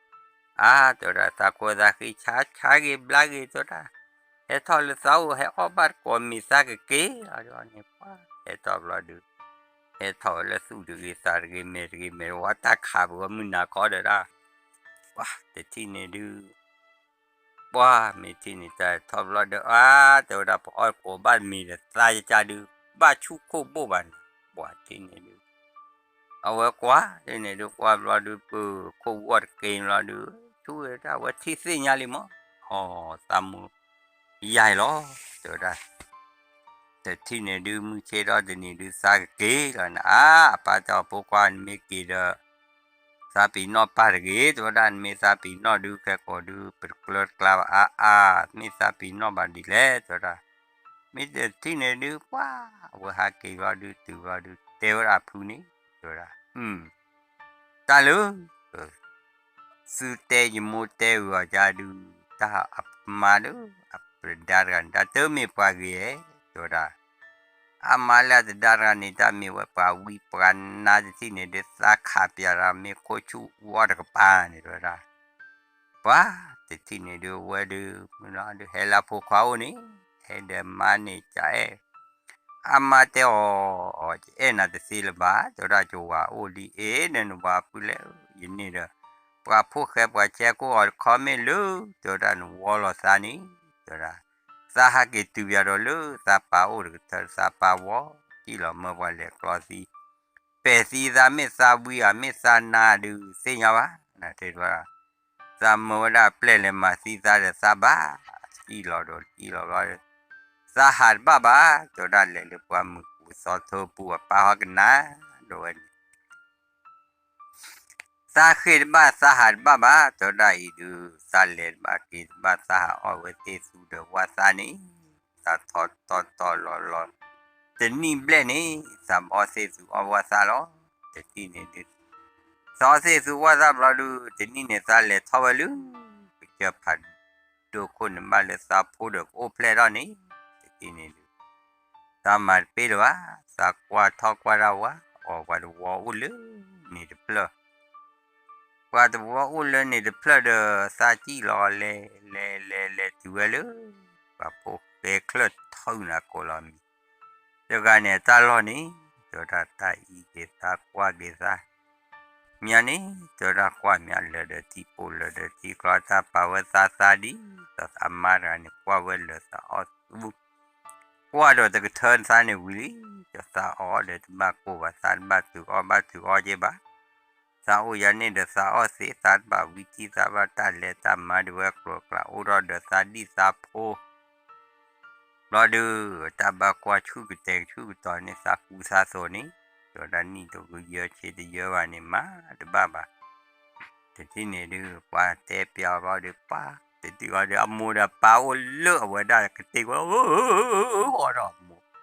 အါ တဲဝဲဒၣ် သးခိၣ်သးဃံဆါဆါဂ့ၤဘျါဂ့ၤ တဲဝဲဒၣ် ဟဲထီၣ်လၢသးအိၣ် ဟဲအီၣ်ဘၣ်တကိးမ့ၤသးကက့ၤလီၤ ဒ်န့ၣ် ပှၤဟဲထီၣ်ဘျီဒုး ဟဲထီၣ်ဝဲလၢသူၣ်တဂ့ၤသးတဂ့ၤ မဲာ်တဂ့ၤမဲာ်တဝီ တၢ်ခးပဝဲမုၢ်နၤခီဒီးဒၣ် ပှၤတထံၣ်န့ၣ်ဒုး ပှၤမ့ၢ်ထံၣ်န့ၣ်တၢ်ထီၣ်ဘျီဒီး အါ တဲဝဲဒၣ် ပအီၣ်ကိးဘၣ်မ့ၤဒီးသးယကၢ်ဒုး ဘၣ်ဆူၣ်ခိၣ်ဘိၣ်ဘၣ်န့ၣ် ပှၤထံၣ်န့ၣ်ဒုး အဝဲကွၢ်န့ၣ်ဒုး ကွၢ်ဘျီဒုး ပခိၣ်ဝီၣ်တက့ၢ်ဘျီဒုး ဆူၣ်ဝဲဒၣ် အဝဲထံၣ်သ့ၣ်ညါလံမး အီ သးမိၢ်ယၢ်လီၤ တဲဝဲဒၣ် တထံၣ်န့ၣ်ဒုး မုၢ်ဆ့ၣ်ထီၣ်တနံၤဒုး သးကက့ၤလီၤနၤ အါ အပၢ်တဲအီၤ ဖိခွါ နမ့ၢ်က့ၤဒီး သးပ့ၤနီၣ်ပၢ်တဂ့ၤ တဲဝဲဒၣ် နမ့ၢ်သးပ့ၤနီၣ်ဒုး ခဲကိာ်ဒုး ပတကျၢတကျါဘၣ် အါအါ မ့ၢ်သးပ့ၤနီၣ်ဘၣ်ဒ်လဲၣ် တဲဝဲဒၣ် မ့ၢ်တထံၣ်န့ၣ်ဒုး ပှၤ အဝဲဟးက့ၤဘျီဒုး တုၤဘျီဒုး တဲဝဲဒၣ်အဖုန့ၣ် တဲဝဲဒၣ် တၢ်လၢ သုတဲယမိၢ်တဲဂ့ၤအီၤကဒုး တၢ်အမါဒီး အပဒါတဂၤန့ၣ် တၢ်တမ့ၢ်ပှၤဂ့ၤဧါ တဲဝဲဒၣ် အမါလၢအတဒါတဂၤန့ၣ် တၢ်မ့ၢ်ဝဲပှၤဝံပှၤနါတထံၣ်န့ၣ်ဒုး သးခးပၠးတၢ်မ့ၢ်ခိၣ်ဆူၣ်ဝီတကပၤန့ၣ် တဲဝဲဒၣ် ပှၤတထံၣ်န့ၣ်ဒုး အဝဲဒုး မုၢ်လီၤဒုး ဟဲလၢအဖိခွါအိၣ်န့ၣ် အဲၣ်ဒိးမါန့ၣ် ကအဲၣ် အမါတဲအီၤ, ယအဲၣ်နၤတသ့လၢၤဘၣ်, တဲဝဲဒၣ် ယဝၤအိၣ်ဒ်အံၤ နနဝၤဖုလဲၣ်, ယန့ၢ်ဒီး ပှၤဖိၣ်ဃဲပှၤဆဲးကိးအီၤတခီမ့ၢ်လၢ တဲဝဲဒၣ် နဝီလီၤသးန့ၣ်, တဲဝဲဒၣ် သးဟးက့ၤတုၤယၤဒီးလၢသးပၢ်အိၣ်တကထၢ သးပၢ်ဝီ စံၣ်လီၤမၢပှၤလဲၤကျီသံ, ပဲာ်သံသး မ့ၢ်သးဝံဧါ မ့ၢ်သးနါဒုးသ့ၣ်ညါဘၣ်, တဲဝဲဒၣ် သးမၢဝဲဒၣ်ပျဲၢ်လဲၤမၤသံသးဒီးသးဘၣ်, စံၣ်လီၤဒီးစံၣ်လီၤဘျီဒီး သးဟးတဘၣ်ဘၣ်, တဲဝဲဒၣ် လဲၤလၢပှၢ်မုၢ်ပူၤသီထိပူၤ အပၢ်ဟီကနၣ်ဒီးဝဲန့ၣ် သးဃ့ၢ်တဘၣ် သးဟးတဘၣ်ဘၣ်, တဲဝဲဒၣ်အံၤဒုး သးလဲၤတဘၣ်က့ၤတဘၣ် သးဟးအီၣ်ဝဲသ့ၣ်သူဒီးဝၣ်သၣ်န့ၣ်, သးထီတီတီလီၤလီၤ, တနံၣ်ဘျဲၣ်န့ၣ် သးဘၣ်အီၣ်သ့ၣ်သူအီၣ်ဝၣ်သၣ်လီၤ, တထံၣ်န့ၣ်ဒုး သးအီၣ်သ့ၣ်သူဝၣ်သၣ်ဘျီဒုး တနံၣ်န့ၣ် သးလဲၤထီၣ်ဝဲလၢ ကစၢၢ်ဖးဒိၣ်ခိၣ်န့ၣ် ဘၣ်လၢသးဖိဒီးကအိၣ်ဖျဲၣ်ထီၣ်န့ၣ်, တထံၣ်န့ၣ်ဒုး သးမၤတပ့ၢ်လၢၤဘၣ်, သးကွၢ်ထီၣ်ကွၢ်တၢ်ဝဲအီၤ ပှၤတဝီအိၣ်လၢန့ၣ်တဖျၢၣ် ပှၤတဝီအိၣ်လၢန့ၣ်တဖျၢၣ်ဒီး သးစံၣ်လီၤလဲၤလဲၤလဲၤလဲၤတုၤဝဲလၢ ပှၤဖိၣ်ဃဲချၢၣ်ထီၣ်နၤကိးလီၤမံၤ, တဂၤန့ၣ်အတၢ်လီၢ်န့ၣ် တဲဝဲဒၣ်တၢ်အံၤက့ၤသးကွၢ်က့ၤသး မ့ၢ်န့ၣ် တဲဝဲဒၣ်ကွၢ်မ့ၢ်လၢာ်ဒီးထံပိာ်လၢာ်ဒီးထံကျီ တၢ်ပာ်ဝဲသးသးဒ်သိးအမါတဂၤန့ၣ် ကွၢ်ဝဲလၢာ်သးအီၣ်သူ ကွၢ်ဒီးတကထၢသးန့ၣ်ဝံၤလံ, ဒီးသးအီၣ်ဒီးတဘၣ်ကိၢ်ဘၣ် သးတဘၣ်ထုးအီၣ်ဘၣ်ထုးအီက့ၤဘၣ်, သးအိၣ်ယၤန့ၣ်ဒီးသးအီၣ်သ့ သးတဘၣ်ဝံထံသးဘၣ်တၢ်လဲၤတၢ်မၤဒ်ဝဲကျိၤကျဲ အိၣ်ထီၣ်ဒီးသးဒံၣ်သးဖိ ဘျီဒုး တၢ်ဘၣ်ကွၢ်ဆူၣ်ကတဲာ်ဆူၣ်ကတီၤန့ၣ် သးကူသးသိးန့ၣ်, ဒီးဒၣ်နံၣ်တကယၢဆံတယၢဘၣ်န့ၣ် မၤတဘၣ်ဘၣ်. တထံၣ်န့ၣ်ဒုး ပှၤတဲပျးဘျီဒုး ပှၤတထံၣ်အီၤဒီး အမိၢ်ဒီးပၢ်အိၣ်လၢအဝဲဒၣ်ကတ့ၢ်ဝဲ ဟီၣ်ဒီး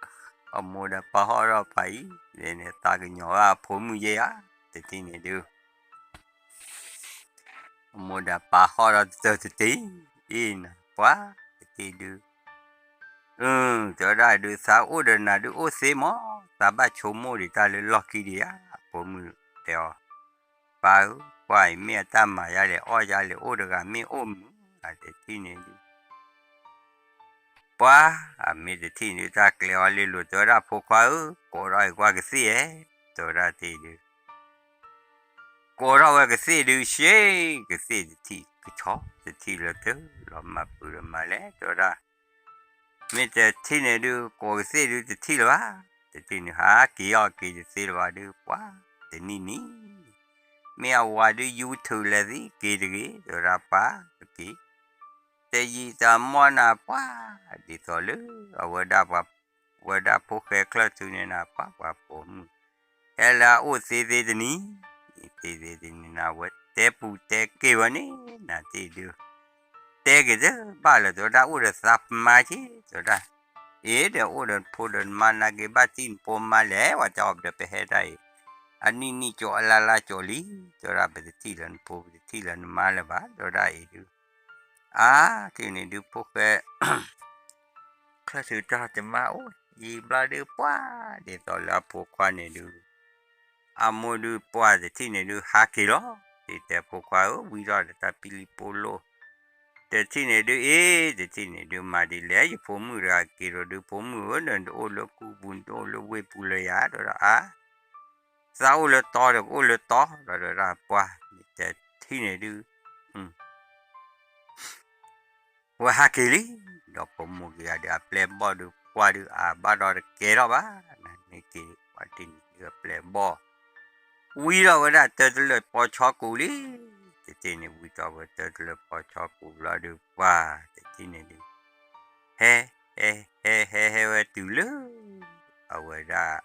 အမိၢ်ဒီးပၢ်ဟီၣ်ဒီးပၢ်အံၤ လဲၤန့ၣ် သးကညီၤဝဲအဖိမုၣ်ယဲဧါ, တထံၣ်န့ၣ်ဒုး အမိၢ်ဒီးပၢ်ဟီၣ်ဒီးတတၢၢ်တတ့ၢ်, အ့ၣ်နၤ ပှၤတထံၣ်ဒုး အၢ တဲဝဲဒၣ်ဒုး သးအိၣ်ဒီးနၤဒုးအိၣ်သ့မး, သးဘၣ်ဆိကမိၣ်ဒံးတၢ်လၢလီၢ်ခံဒံးဧါ, အဖိမုၣ်တဲအီၤ, ပၢ်ဧၢ, ပှၤအံၤမ့ၢ်အတၢ်မၤယါလဲၣ် အီၣ်ယါလဲၣ် အိၣ်တဂၤမ့ၢ်အိၣ်မုာ်, အတထံၣ်န့ၣ်ဒုး ပှၤအမ့ၢ်တထံၣ်န့ၣ်ဒုး တၢ်ကျဲအီၤလ့လိာ် တဲဝဲဒၣ်ဖိခွါဧၢ, ကိးထီၣ်အံၤကွၢ်ကသ့ၣ်ဧါ, တဲဝဲဒၣ်တ့ၢ်ဒုး ကိးထီၣ်ဝဲကသ့ၣ်ဒုး ရှ့, ကသ့ၣ်တထံၣ်ကဆီ, တထံၣ်လၢတၢ်လီၤမၢ်ပုၢ်ဒီးမၤလဲၣ် တဲဝဲဒၣ်, မ့ၢ်တထံၣ်န့ၣ်ဒုး ကိးကသ့ၣ်ဒုးတထံၣ်လၢၤဘၣ်, တထံၣ်န့ၣ် ဟးက့ၤအီၣ်က့ၤတသ့လၢၤဘၣ်ဒုး ပှၤတနံၣ်နံၣ် မ့ၢ်အဝၤဒုး ယူၤထုးလဲၤသံက့ၤတဂ့ၤ တဲဝဲဒၣ်ပၢ်က့ၤ, တယံာ်တမီၢ်နၤပှၤ ဒ်သိးလၢ အဝဲဒၣ်ပှၤ ဝဲဒၣ်ဖိၣ်ဃဲချၢၣ်ထူန့ၣ်နၤ ပှၤပှၤပိာ်မုၣ် ဟဲလၢအအိၣ်သ့သ့တနံၤ, သ့သ့တနံၤနၤ ဝဲတဲပူၤတဲက့ၤဝဲန့ၣ် နၤတ့ၢ်ဒုး တဲက့ၤတဘၣ်လၢၤ တဲဝဲဒၣ်အိၣ်ဒီးသးမါက့ၤ တဲဝဲဒၣ်, အ့ၣ်ဒီးအိၣ်ဒီးနဖိဒီးနမါ နက့ၤဘၣ်တံၢ်နဖိမါလဲၣ် ဝဲတဲအီၤဒီးပဟဲဒၣ်အံၤ အနံၣ်နံၣ်ကၠိအလါလါကၠိလံ, တဲဝဲဒၣ်ပတထံၣ်လၢနဖိ ပတထံၣ်လၢနမါလၢၤဘၣ် တဲဝဲဒၣ်အံၤဒုး, အါ တထံၣ်န့ၣ်ဒုးဖိၣ်ဃဲ ချၢၣ်ထူတၢ်တမါအိၣ် ယံာ်ဘျီဒုးပှၤ ဒ်သိးလၢအဖိခွါန့ၣ်ဒုး အမိၢ်ဒုးပှၤတထံၣ်န့ၣ်ဒုး ဟးက့ၤလီၤ, တ့ၢ်တဲဖိခွါဧၢ ဝံထီၣ်ဒီးတၢ်ပံလံၤပိလိာ်, တထံၣ်န့ၣ်ဒုး အ့ၣ် တထံၣ်န့ၣ်ဒုး မၤဒ်လဲၣ် ယဖိမုၣ်တဂၤက့ၤဒီးဒုး ဖိမုၣ်ဧၢ နတအိၣ်လၢကူပူၤ နတအိၣ်လၢဝ့ၢ်ပူၤလၢၤယၤ တဲဝဲဒၣ်အါ သးအိၣ်လၢတီဒီးကအိၣ်လၢတီ တဲဝဲဒၣ်ပှၤ တထံၣ်န့ၣ်ဒုး ဝဲဟးက့ၤလံ, ဒီးပိာ်မုၣ်က့ၤဂၤဒီး အပျဲၢ်ဘီၣ်ဒုး ပှၢ်ဒုးအါဘၣ်ဒီးတကဲထီၣ်ဘၣ်, နမ့ၢ်က့ၤပှၤတထံၣ်န့ၣ်ဒုး အပျဲၢ်ဘီၣ် ဝံထီၣ်ဝဲဒၣ်တၢတလၢာ်ပိာ်ဆီကိးလံ, တထံၣ်န့ၣ်ဝံထီၣ်ဝဲတၢတလၢာ်ပိာ်ဆီကိးလီၤဒုး ပှၤတထံၣ်န့ၣ်ဒုး ဟဲ ဟဲ ဟဲ ဟဲ ဟဲဝဲတုၤလၢ အဝဲဒၣ်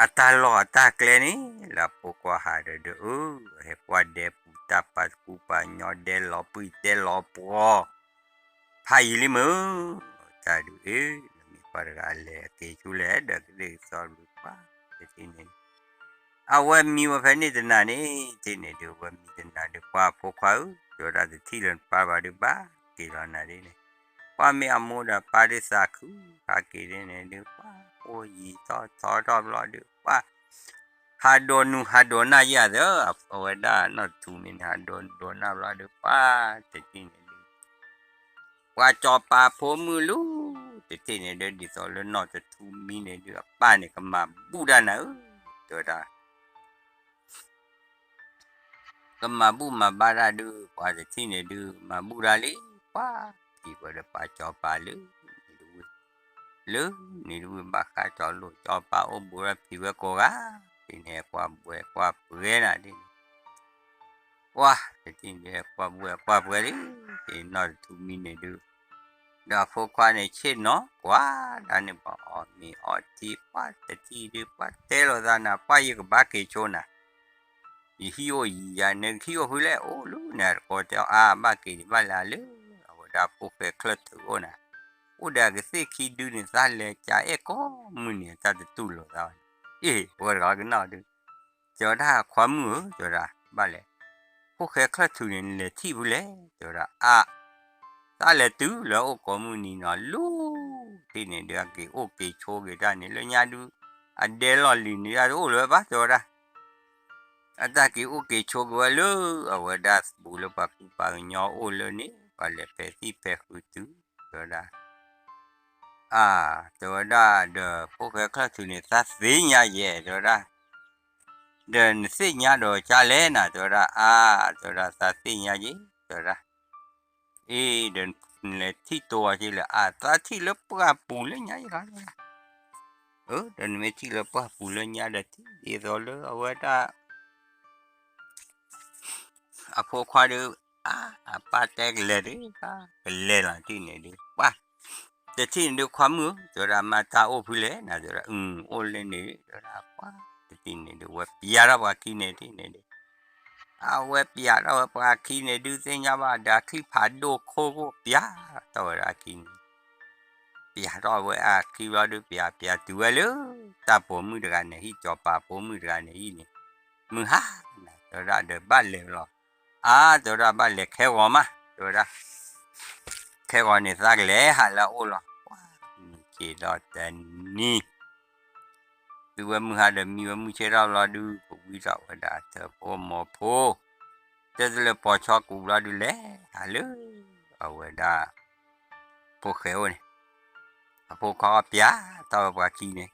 အတၢ်လီၢ်အတၢ်ကျဲန့ၣ် လၢအဖိခွါဟးဒီးဒုး အၢ ဟဲကွၢ်ဒဲပူၤတၢ်ပာ်သကူပာ်ညီ ဒဲလီၤပှံၢ်ဒဲလီၤပှီၤ ဖးယံာ်လံမုၢ် တၢ်ဒုးအ့ၣ် နမ့ၢ်ပှၤတဂၤအလဲၤအက့ၤဆူလဲၣ် ဒီးကသ့ၣ်ကသီဒုးပှၤ တထံၣ်န့ၣ် အဝဲမံဝဲဖဲန့ၣ်တနၤန့ၣ် တထံၣ်န့ၣ်ဒုး အဝဲမံတနၤဒုး ပှၤဖိခွါဧၢ တဲဝဲဒၣ်တထံၣ်လၢနပၢ်ဘၣ်ဒုးဘၣ် က့ၤလီၤနၤဒ်န့ၣ် ပှၤမ့ၢ်အမိၢ်ဒီးပၢ်ဒုးသးခု ဟးက့ၤဒ်န့ၣ်ဒုး ပှၤအိၣ်ယံာ်ထီၣ်ထီထီၣ်ဘျီဒုး ပှၤ ဟးဒိးနူဟးဒိးနၢ်ယၤသၢ အဝဲဒၣ်နီၢ်ထူမ့ၢ်န့ၣ် ဟးဒိးနူဒိးနၢ်ဘျီဒုး ပှၤတထံၣ်န့ၣ်ဒုး ပှၤစီၤပၤဖိမုၣ်လၢ တထံၣ်န့ၣ်ဒုး ဒ်သိးလၢနီၢ်တထူမံန့ၣ်ဒုး အပၢ်န့ၣ်ကမၤဘူၣ်တၢ်နၤဧၢ, တဲဝဲဒၣ် ကမၤဘူၣ်မၤဘါတၢ်ဒုး ပှၤတထံၣ်န့ၣ်ဒုး မၤဘူၣ်တၢ်လံ, ပှၤထံၣ်ဝဲဒီးပှၤစီၤပၤလၢ န့ၣ်တဝ့ၢ်, လၢန့ၣ်တဝ့ၢ်ဘၣ်ဃးစီၤလိာ်စီၤပၤအိၣ်ဘူးဒီးဖံးဝဲကိးဂၤ, တထံၣ်န့ၣ်ကွၢ်ဘှဲကွၢ်ပှဲၤနၤဒ်န့ၣ် ပှၤတထံၣ်န့ၣ်ကွၢ်ဘှဲကွၢ်ပှဲၤလံ, တထံၣ်နီၢ်တထူမံန့ၣ်ဒုး ဒီးအဖိခွါန့ၣ်ဆ့ၣ်နီၤကွၢ်ဒၣ်န့ၣ် ပှၤအီၣ်မ့ၤအီထံ ပှၤတထံၣ်ဒုး ပှၤတဲလိာ်သးနၤ ပှၤယကဘၣ်က့ၤဆိနၤ ယဟံၣ်အိၣ်ယံၤယၤ နကဟံၣ်အိၣ်ဖုလဲၣ် အိၣ်လၢန့ၣ်တကိးတဲအီၤ အါ ဘၣ်က့ၤဒံးဘၣ်လၢအလၢ အဝဲဒၣ်ဖိၣ်ဃဲချၢၣ်ထူးအိၣ်နၤ, အိၣ်ဒီးအကသ့ၣ်ခံဒုန့ၣ် သးလဲၤကးအဲၣ်ကိးမုၢ်နံၤ တၢ်တတူၢ်လိာ်သးဘၣ်န့ၣ်, အ့ၣ် ဝဲတဂၤကနီၣ်ဒုး တဲဝဲဒၣ် ခွါမုၣ်ဧၢ တဲဝဲဒၣ် ဘၣ်လဲၣ်, ဖိၣ်ဃဲချၢၣ်ထူးန့ၣ် နလဲၤထံၣ်ဖုလဲၣ် တဲဝဲဒၣ် အါ သးလဲၤတုၤလၢအအိၣ်ကိးမုၢ်နံၤနီၤ လၢ တထံၣ်န့ၣ်ဒုး အက့ၤအိၣ်က့ၤဆိက့ၤတၢ်န့ၣ် လၢညါဒုး အဒဲလီၢ်လံၤန့ၣ် တအိၣ်လၢၤဘၣ် တဲဝဲဒၣ် အတၢ်က့ၤအိၣ်က့ၤဆိက့ၤဝဲလၢ အဝဲဒၣ်ဘူးလၢပှၤကူပှၤကညီအိၣ်လၢန့ၣ် ပှၤလဲၤဖဲးသံၣ်ဖဲးဃုာ်တုၤ တဲဝဲဒၣ် အါ တဲဝဲဒၣ်ဒီး ဖိၣ်ဃဲချၢၣ်ထူးန့ၣ် သးသ့ၣ်ညါယဲ တဲဝဲဒၣ် ဒီးနသ့ၣ်ညါဒီးကၢ်လဲၣ်နၤ တဲဝဲဒၣ် အါ တဲဝဲဒၣ် သးသ့ၣ်ညါယဲ တဲဝဲဒၣ် အ့ ဒီးနလဲၤထံၣ်တိၤအီၤက့ၤလဲၣ် အါ သးထံၣ်လၢပှၢ်ပူၤလၢညါယဲလီၤ တဲဝဲဒၣ် အၢ ဒီးနမ့ၢ်ထံၣ်လၢပှၢ်ပူၤလၢညါဒီး ထံၣ်ဒ်သိးလၢအဝဲဒၣ် အဖိခွါဒုး အါ အပၢ်တဲကလဲၤဒုး ကလဲၤလီၤတထံၣ်န့ၣ်ဒုး ပှၤ တထံၣ်န့ၣ်ဒုး ခွါမုၣ်ဧၢ တဲဝဲဒၣ် မ့ၢ်တၢ်အိၣ်ဖုလဲၣ်နၤ တဲဝဲဒၣ် အု အိၣ်လၢန့ၣ် တဲဝဲဒၣ် ပှၤ တထံၣ်န့ၣ်ဒုး ဝဲပျးထီၣ်ပှၤခံန့ၣ် တထံၣ်န့ၣ်ဒုး အဝဲပျးထီၣ်ဝဲပှၤခံန့ၣ်ဒုး သ့ၣ်ညါဘၣ်ဒီး အချံၣ်ဖးဒိၣ်ခိၣ်ခိၣ်ပျးထီၣ်ဝဲဒၣ်အခံန့ၣ် ပျးထီၣ်ဝဲအခံဘျီဒုး ပျးပျးတုၤဝဲလၢ တၢ်ပိာ်မုၣ်တဂၤန့ၣ် ဟံၣ်စီၤပၤဖိမုၣ်တဂၤန့ၣ်ဟံၣ်န့ၣ် မုၢ်ဟါနၤ တဲဝဲဒၣ်ဒီး ဘၣ်လဲၤလီၤ အါ တဲဝဲဒၣ် ဘၣ်လဲၤခဲဂီၤမး တဲဝဲဒၣ် ခဲဂီၤန့ၣ် သးကလဲၤဟးလၢအအိၣ်လီၤ ပှၤ မုၢ်ဆ့ၣ်ဒီးတနံၤ တုၤဝဲမုၢ်ဟါဒီး မံဝဲမုၢ်ဆ့ၣ်ထီၣ်ဘျီဒုး ကဝံထီၣ်ဝဲဒၣ်ထၢၣ်ဖိမိၢ်ဖိ တၢ်တလၢပိာ်ဆီကူးဘျီဒုး လဲၤဟးလၢ အဝဲဒၣ် ဖိၣ်ဃဲအိၣ်န့ၣ် အဖိခွါအီၣ်ပျးထီၣ်ဝဲပှၤခံန့ၣ်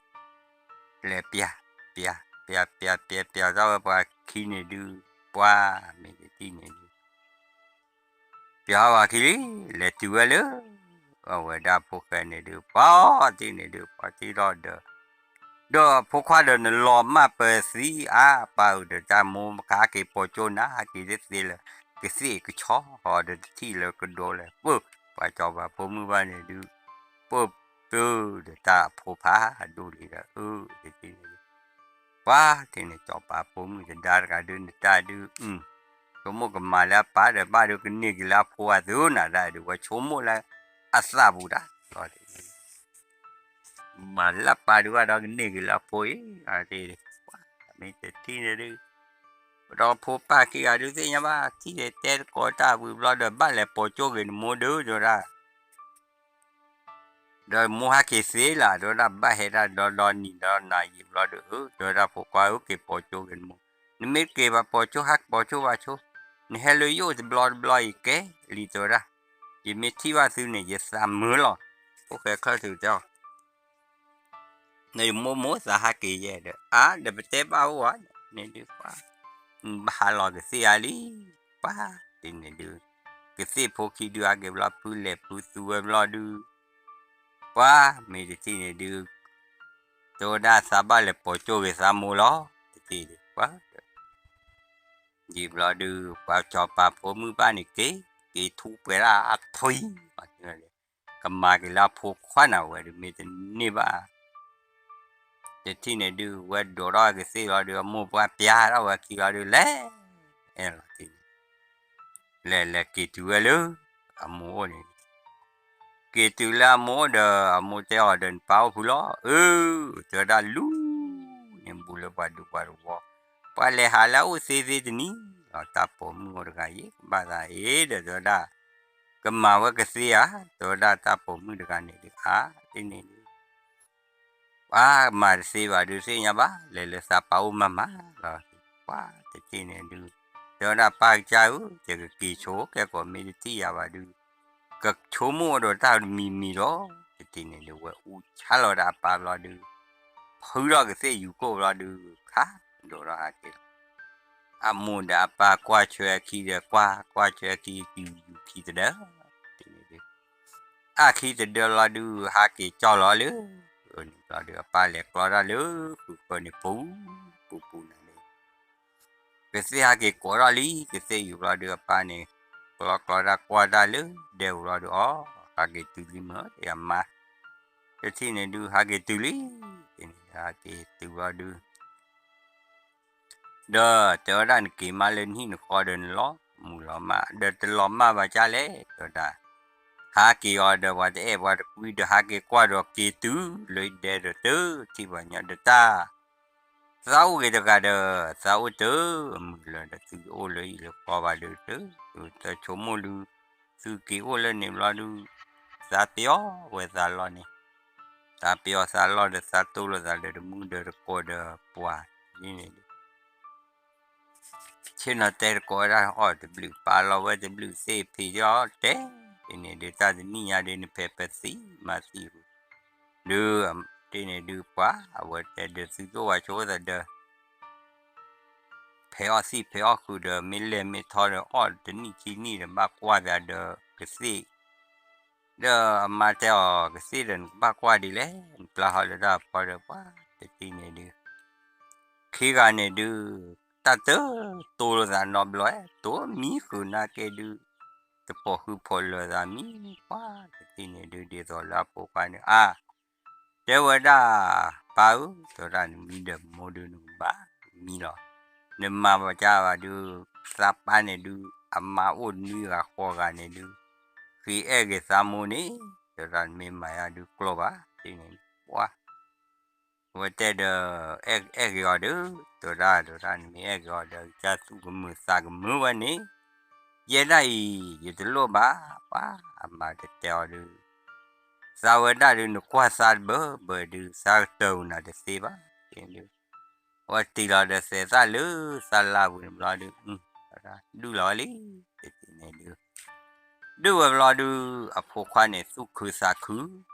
လဲၤပျး ပျး ပျး ပျး ပျး ပျးထီၣ်ဝဲပှၤခံန့ၣ်ဒုး ပှၤ မ့ၢ်တထံၣ်န့ၣ်ဒုး ပျးထီၣ်ပှၤခံလံ လဲၤတုၤဝဲလၢ အဝဲဒၣ်ဖိၣ်ဃဲန့ၣ်ဒုး ပှၤတထံၣ်န့ၣ်ဒုး ပှၤထံၣ်ထီၣ်ဒီး ဒီးဖိခွါဒီးနလီၤမၢ်ပၢၤသံအါ ပၢ်ဧၢ ဒီးတၢ်မိၢ်မကဟးက့ၤပိာ်ကၠိနၤ ဟးက့ၤတသ့လၢၤ ကသ့ၣ်ကဆီအီၤဒီးတထံၣ်လၢကဒိလၢၤ ပၢ် ပှၤစီၤပၤဖိမုၣ်ဘၣ်န့ၣ်ဒုး ပၢ် ပၢ်ဒီးတၢ်အဖိဖးဒိၣ်လံဒီး အၢ တထံၣ်န့ၣ်ဒုး ပှၤတထံၣ်န့ၣ် စီၤပၤဖိမုၣ်တဒါတဂၤဒုး နတၢ်ဒုး ကမိၣ်ကမၤလၢအပၢ်ဒီး ဘၣ်ဒုးကန့ၢ်က့ၤလၢအဖိအသုနၤ တၢ်ဒုး ဝဲဆိကမိၣ်လၢအသးပူၤတၢ် မၤလၢပၢ်ဒုးဘၣ်ဒီးကန့ၢ်က့ၤလၢအဖိအံၤ မ့ၢ်တထံၣ်န့ၣ်ဒုး ဒီးဖိပၢ်ခံဂၤဒုးသ့ၣ်ညါဘၣ် ထံၣ်တဲတကိးတၢ်ဝံၤဘျီဒီး ဘၣ်လဲၤပိာ်ကၠိဂ့ၤနမိၢ်ဒုး တဲဝဲဒၣ် ဒီးမိၢ်ဟဲက့ၤသ့လၢ တဲဝဲဒၣ် ဘၣ်ဟဲဒၣ်ဒီဒီနံၤဒီနၤယံာ်ဘျီဒီး အၢ တဲဝဲဒၣ် ဖိခွါဧၢ က့ၤပိာ်ကၠိဂ့ၤနမိၢ်, နမ့ၢ်က့ၤဘၣ်ပိာ်ကၠိ ဟဲက့ၤပိာ်ကၠိဘၣ်ဆိ, နဟဲလၢယအိၣ်တဘျီတဘျီအံၤကဲလံ တဲဝဲဒၣ်, ယမ့ၢ်ထံၣ်ဘၣ်သုန့ၣ် ယသးမုာ်လီၤ. ဖိၣ်ဃဲချၢၣ်ထူးတဲအီၤ နယမိၢ်မိၢ်သးဟးက့ၤယဲဒီး အါ ဒီးပတဲဘၣ်အိၣ်ဧါန့ၣ်ဒုး ပှၤ ဘၣ်ဟးလီၤကသ့ၣ်အါလံ, ပှၤ တထံၣ်န့ၣ်ဒုး ကသ့ၣ်ဖိခံဒုးဟဲက့ၤဘျီ ဖုလဲၤဖုသူဝဲဘျီဒုး ပှၤ မ့ၢ်တထံၣ်န့ၣ်ဒုး တဲဝဲဒၣ်သးဘၣ်လဲၤပိာ်ကၠိဂ့ၤသးမိၢ်လီၤ. တထံၣ်ဒုး ပှၤ ယံာ်ဘျီဒုး ပှၤစီၤပၤဖိမုၣ်ဘၣ်န့ၣ်က့ၤ က့ၤထူပှဲၤဒၣ်အထွံၣ် ကမၤက့ၤလၢအဖိခွါနၤဝဲဒုး မ့ၢ်တန့ၢ်ဘၣ် တထံၣ်န့ၣ်ဒုး ဝဲဒိးထီၣ်ကသ့ၣ်လီၤဒုး အမိၢ်ပှၢ်ပျါထီၣ်ဝဲခံလီၤဒုး လဲၤ အဲၣ်လီၤတထံၣ်န့ၣ် လဲၤလဲၤက့ၤတုၤဝဲလၢ အမိၢ်အိၣ်န့ၣ် က့ၤတုၤလၢအမိၢ်အိၣ်ဒီး အမိၢ်တဲအီၤဒီး နပၢ်အိၣ်ဖုလီၤ. အၢ တဲဝဲဒၣ်လူၤန့ၣ် ဘူးလၢပှၤဒူပှၤတဝီ ပှၤလဲၤဟးလၢအအိၣ်သ့သ့တနံၤလီၤ. တၢ်ပိာ်မုၣ်အိၣ်တဂၤယံၤ ဘၣ်သးအံၤဒီး တဲဝဲဒၣ် ကမၤဝဲကသ့ဧါ, တဲဝဲဒၣ်တၢ်ပိာ်မုၣ်တဂၤန့ၣ်ဒုး အါ တထံၣ်န့ၣ်ဒုး ပှၤမၤတသ့ဘၣ်ဒုး သ့ၣ်ညါဘၣ် လဲၤလၢသးပၢ်အိၣ်မၤမၤလီၤ. ပှၤတထံၣ်န့ၣ်ဒုး တဲဝဲဒၣ် ပၢ်ကစၢ်ဧၢ, ယကက့ၤဆိကဲကိး မ့ၢ်တထံၣ်ယၤဘၣ်ဒုး ကဆိကမိၣ်ဒီးတၢ်တမံၤမံၤဒီး တထံၣ်န့ၣ်ဒုး ဝဲအူဆါလီၤဒီးအပၢ်ဘျီဒုး, ဖုထီၣ်ကသ့ၣ်ယူၤကိၣ်ဘျီဒုး ခးဒိးထီၣ်ဟးက့ၤလီၤ. အမိၢ်ဒီးအပၢ်ကွၢ်ဆၢအခံဒီးကွၢ်, ကွၢ်ဆၢအခံကယူၤခံတဒၢ, တထံၣ်န့ၣ်ဒုး အခံတဒၢလီၤဒုး ဟးက့ၤကၠီလီၤလၢ န့ၣ်ဘျီဒုး အပၢ်လဲၤကျီတၢ်လၢဃုာ်ဃၢၤန့ၣ် ပူၤပူၤပူၤန့ၣ်ဒုး ကသ့ၣ်ဟးက့ၤကိးထီၣ်လံ ကသ့ၣ်ယူၤဘျီဒုး အပၢ်န့ၣ် ကျီကျီတၢ်ကွၢ်တၢ်လၢဒဲပူၤဘျီဒုး အီၤ ဟးက့ၤတုၤလံမ့ၢ် ယမါ, တထံၣ်န့ၣ်ဒုး ဟးက့ၤတုၤလံ, တထံၣ်န့ၣ် ဟးက့ၤတုၤဘျီဒုး ဒီးတဲဝဲဒၣ် နက့ၤမးလၢနဟံၣ်နဃီဒီးနလီၤမုၢ်လီၤမၢ် ဒီးတလီၤမၢ်ဘၣ်ကၢ်လဲၣ် တဲဝဲဒၣ်, ဟးက့ၤအီၤဒီးပှၤတအဲၣ်ပှၤတကွံဒီး ဟးက့ၤကွၢ်ဒီးက့ၤတုၤလၢဒဲဒီးတထံၣ်ပှၤညီဒီးတၢ် သးအိၣ်ဂ့ၤတဂၤဒီး သးအိၣ်တမုာ်လၢၤဒီး သုတအိၣ်လၢဟံၣ်လၢဃီဘၣ်ဒီးတ, တဆိကမိၣ်ဒုး သုက့ၤအိၣ်လၢန့ၣ်ဘျီဒုး သးပယီၤဝဲသးလီၢ်န့ၣ်, သးပယီၤသးလီၢ်ဒီး သးတိၢ်လိာ်သးဒီးတမုၢ်ဒီးတကိးဒီးပှၤန့ၣ်န့ၣ်ဒုး ဆ့ၣ်နီၤတဲတကိးဝဲဒၣ်အီၣ်တဘျုး ပာ်လီၤဝဲတဘျုးသ့ၣ်ဖံးဒီးတဲ, တထံၣ်န့ၣ်ဒုး တၢ်တနံၣ်ညါဒုး နဖဲပသံမၤသံပူၤ, ဒုး, တထံၣ်န့ၣ်ဒုး ပှၤအဝဲတဲဒီး သုတအိၣ်ဝဲဆိသးဒီး ဖဲအီၣ်သံၣ်ဖဲအီၣ်ဃုာ်ဒီး မ့ၢ်လဲၢ်မ့ၢ်ထီဒီး အီၣ်တနံၣ်ခံနံၣ်ဒီး ဘၣ်ကွၢ်သးဒီးကသ့ၣ်, ဒီးအမါတဲအီၤ ကသ့ၣ်ဒီး နကဘၣ်ကွၢ်ဒ်လဲၣ်, နပျၢ်ဟီလၢတၢ်ဖီဒီး ပှၤတထံၣ်န့ၣ်ဒုး ခံဂၤန့ၣ်ဒုး တၢ်တတိၢ်လိာ်သးနီတဘျီ, တိၢ်မံဃုာ်နာ်က့ဒုး တပိာ်ဃုာ်ဖိးလၢာ်သးမံၤ, ပှၤတထံၣ်န့ၣ်ဒုး ဒ်သိးလၢအဖိခွါန့ၣ် အါ တဲဝဲဒၣ်, ပၢ်ဧၢ, တဲဝဲဒၣ် နမံဒီးမိၢ်ဒုး နကဘၣ်မံလီၤ, နမၤဘၣ်ကၢ်ဘၣ်ဒုး သးပၢ်န့ၣ်ဒုး အမါအိၣ်နွံဂၤဃိးဂၤန့ၣ်ဒုး ဃ့အဲၣ်ဂ့ၤသးမိၢ်န့ၣ်, တဲဝဲဒၣ် နမ့ၢ်မၤယါဒုးကျိဘၣ်, တထံၣ်န့ၣ် ပှၤ အဝဲတဲဒီး အဲၣ်ဂ့ၤအီၤဒီး, တဲဝဲဒၣ်, တဲဝဲဒၣ် နမ့ၢ်အဲၣ်ဂ့ၤအီၤဒီး ကစၢ်သူၣ်ကမုာ်သးကမုာ်ဝဲန့ၣ်, ယဲဒၣ်အံၤ ယတလိၣ်ဘၣ်, ပှၤအမါတတဲအီၤဒုး, သးဝဲဒၣ်ဒုး နကွၢ်သးတဘၢဘၢဒုး သးကတၢၢ်နၤတသ့ဘၣ်, အဝဲတ့ၢ်လီၤဒီးသဲးသၣ်လၢသးလၢပူၤန့ၣ်ဘျီဒုး, ဒုၣ်လီၤဝဲလံ, တထံၣ်န့ၣ်ဒုး ဒုၣ်ဝဲဘျီဒုး အဖိခွါန့ၣ် သူၣ်ခုသးခု,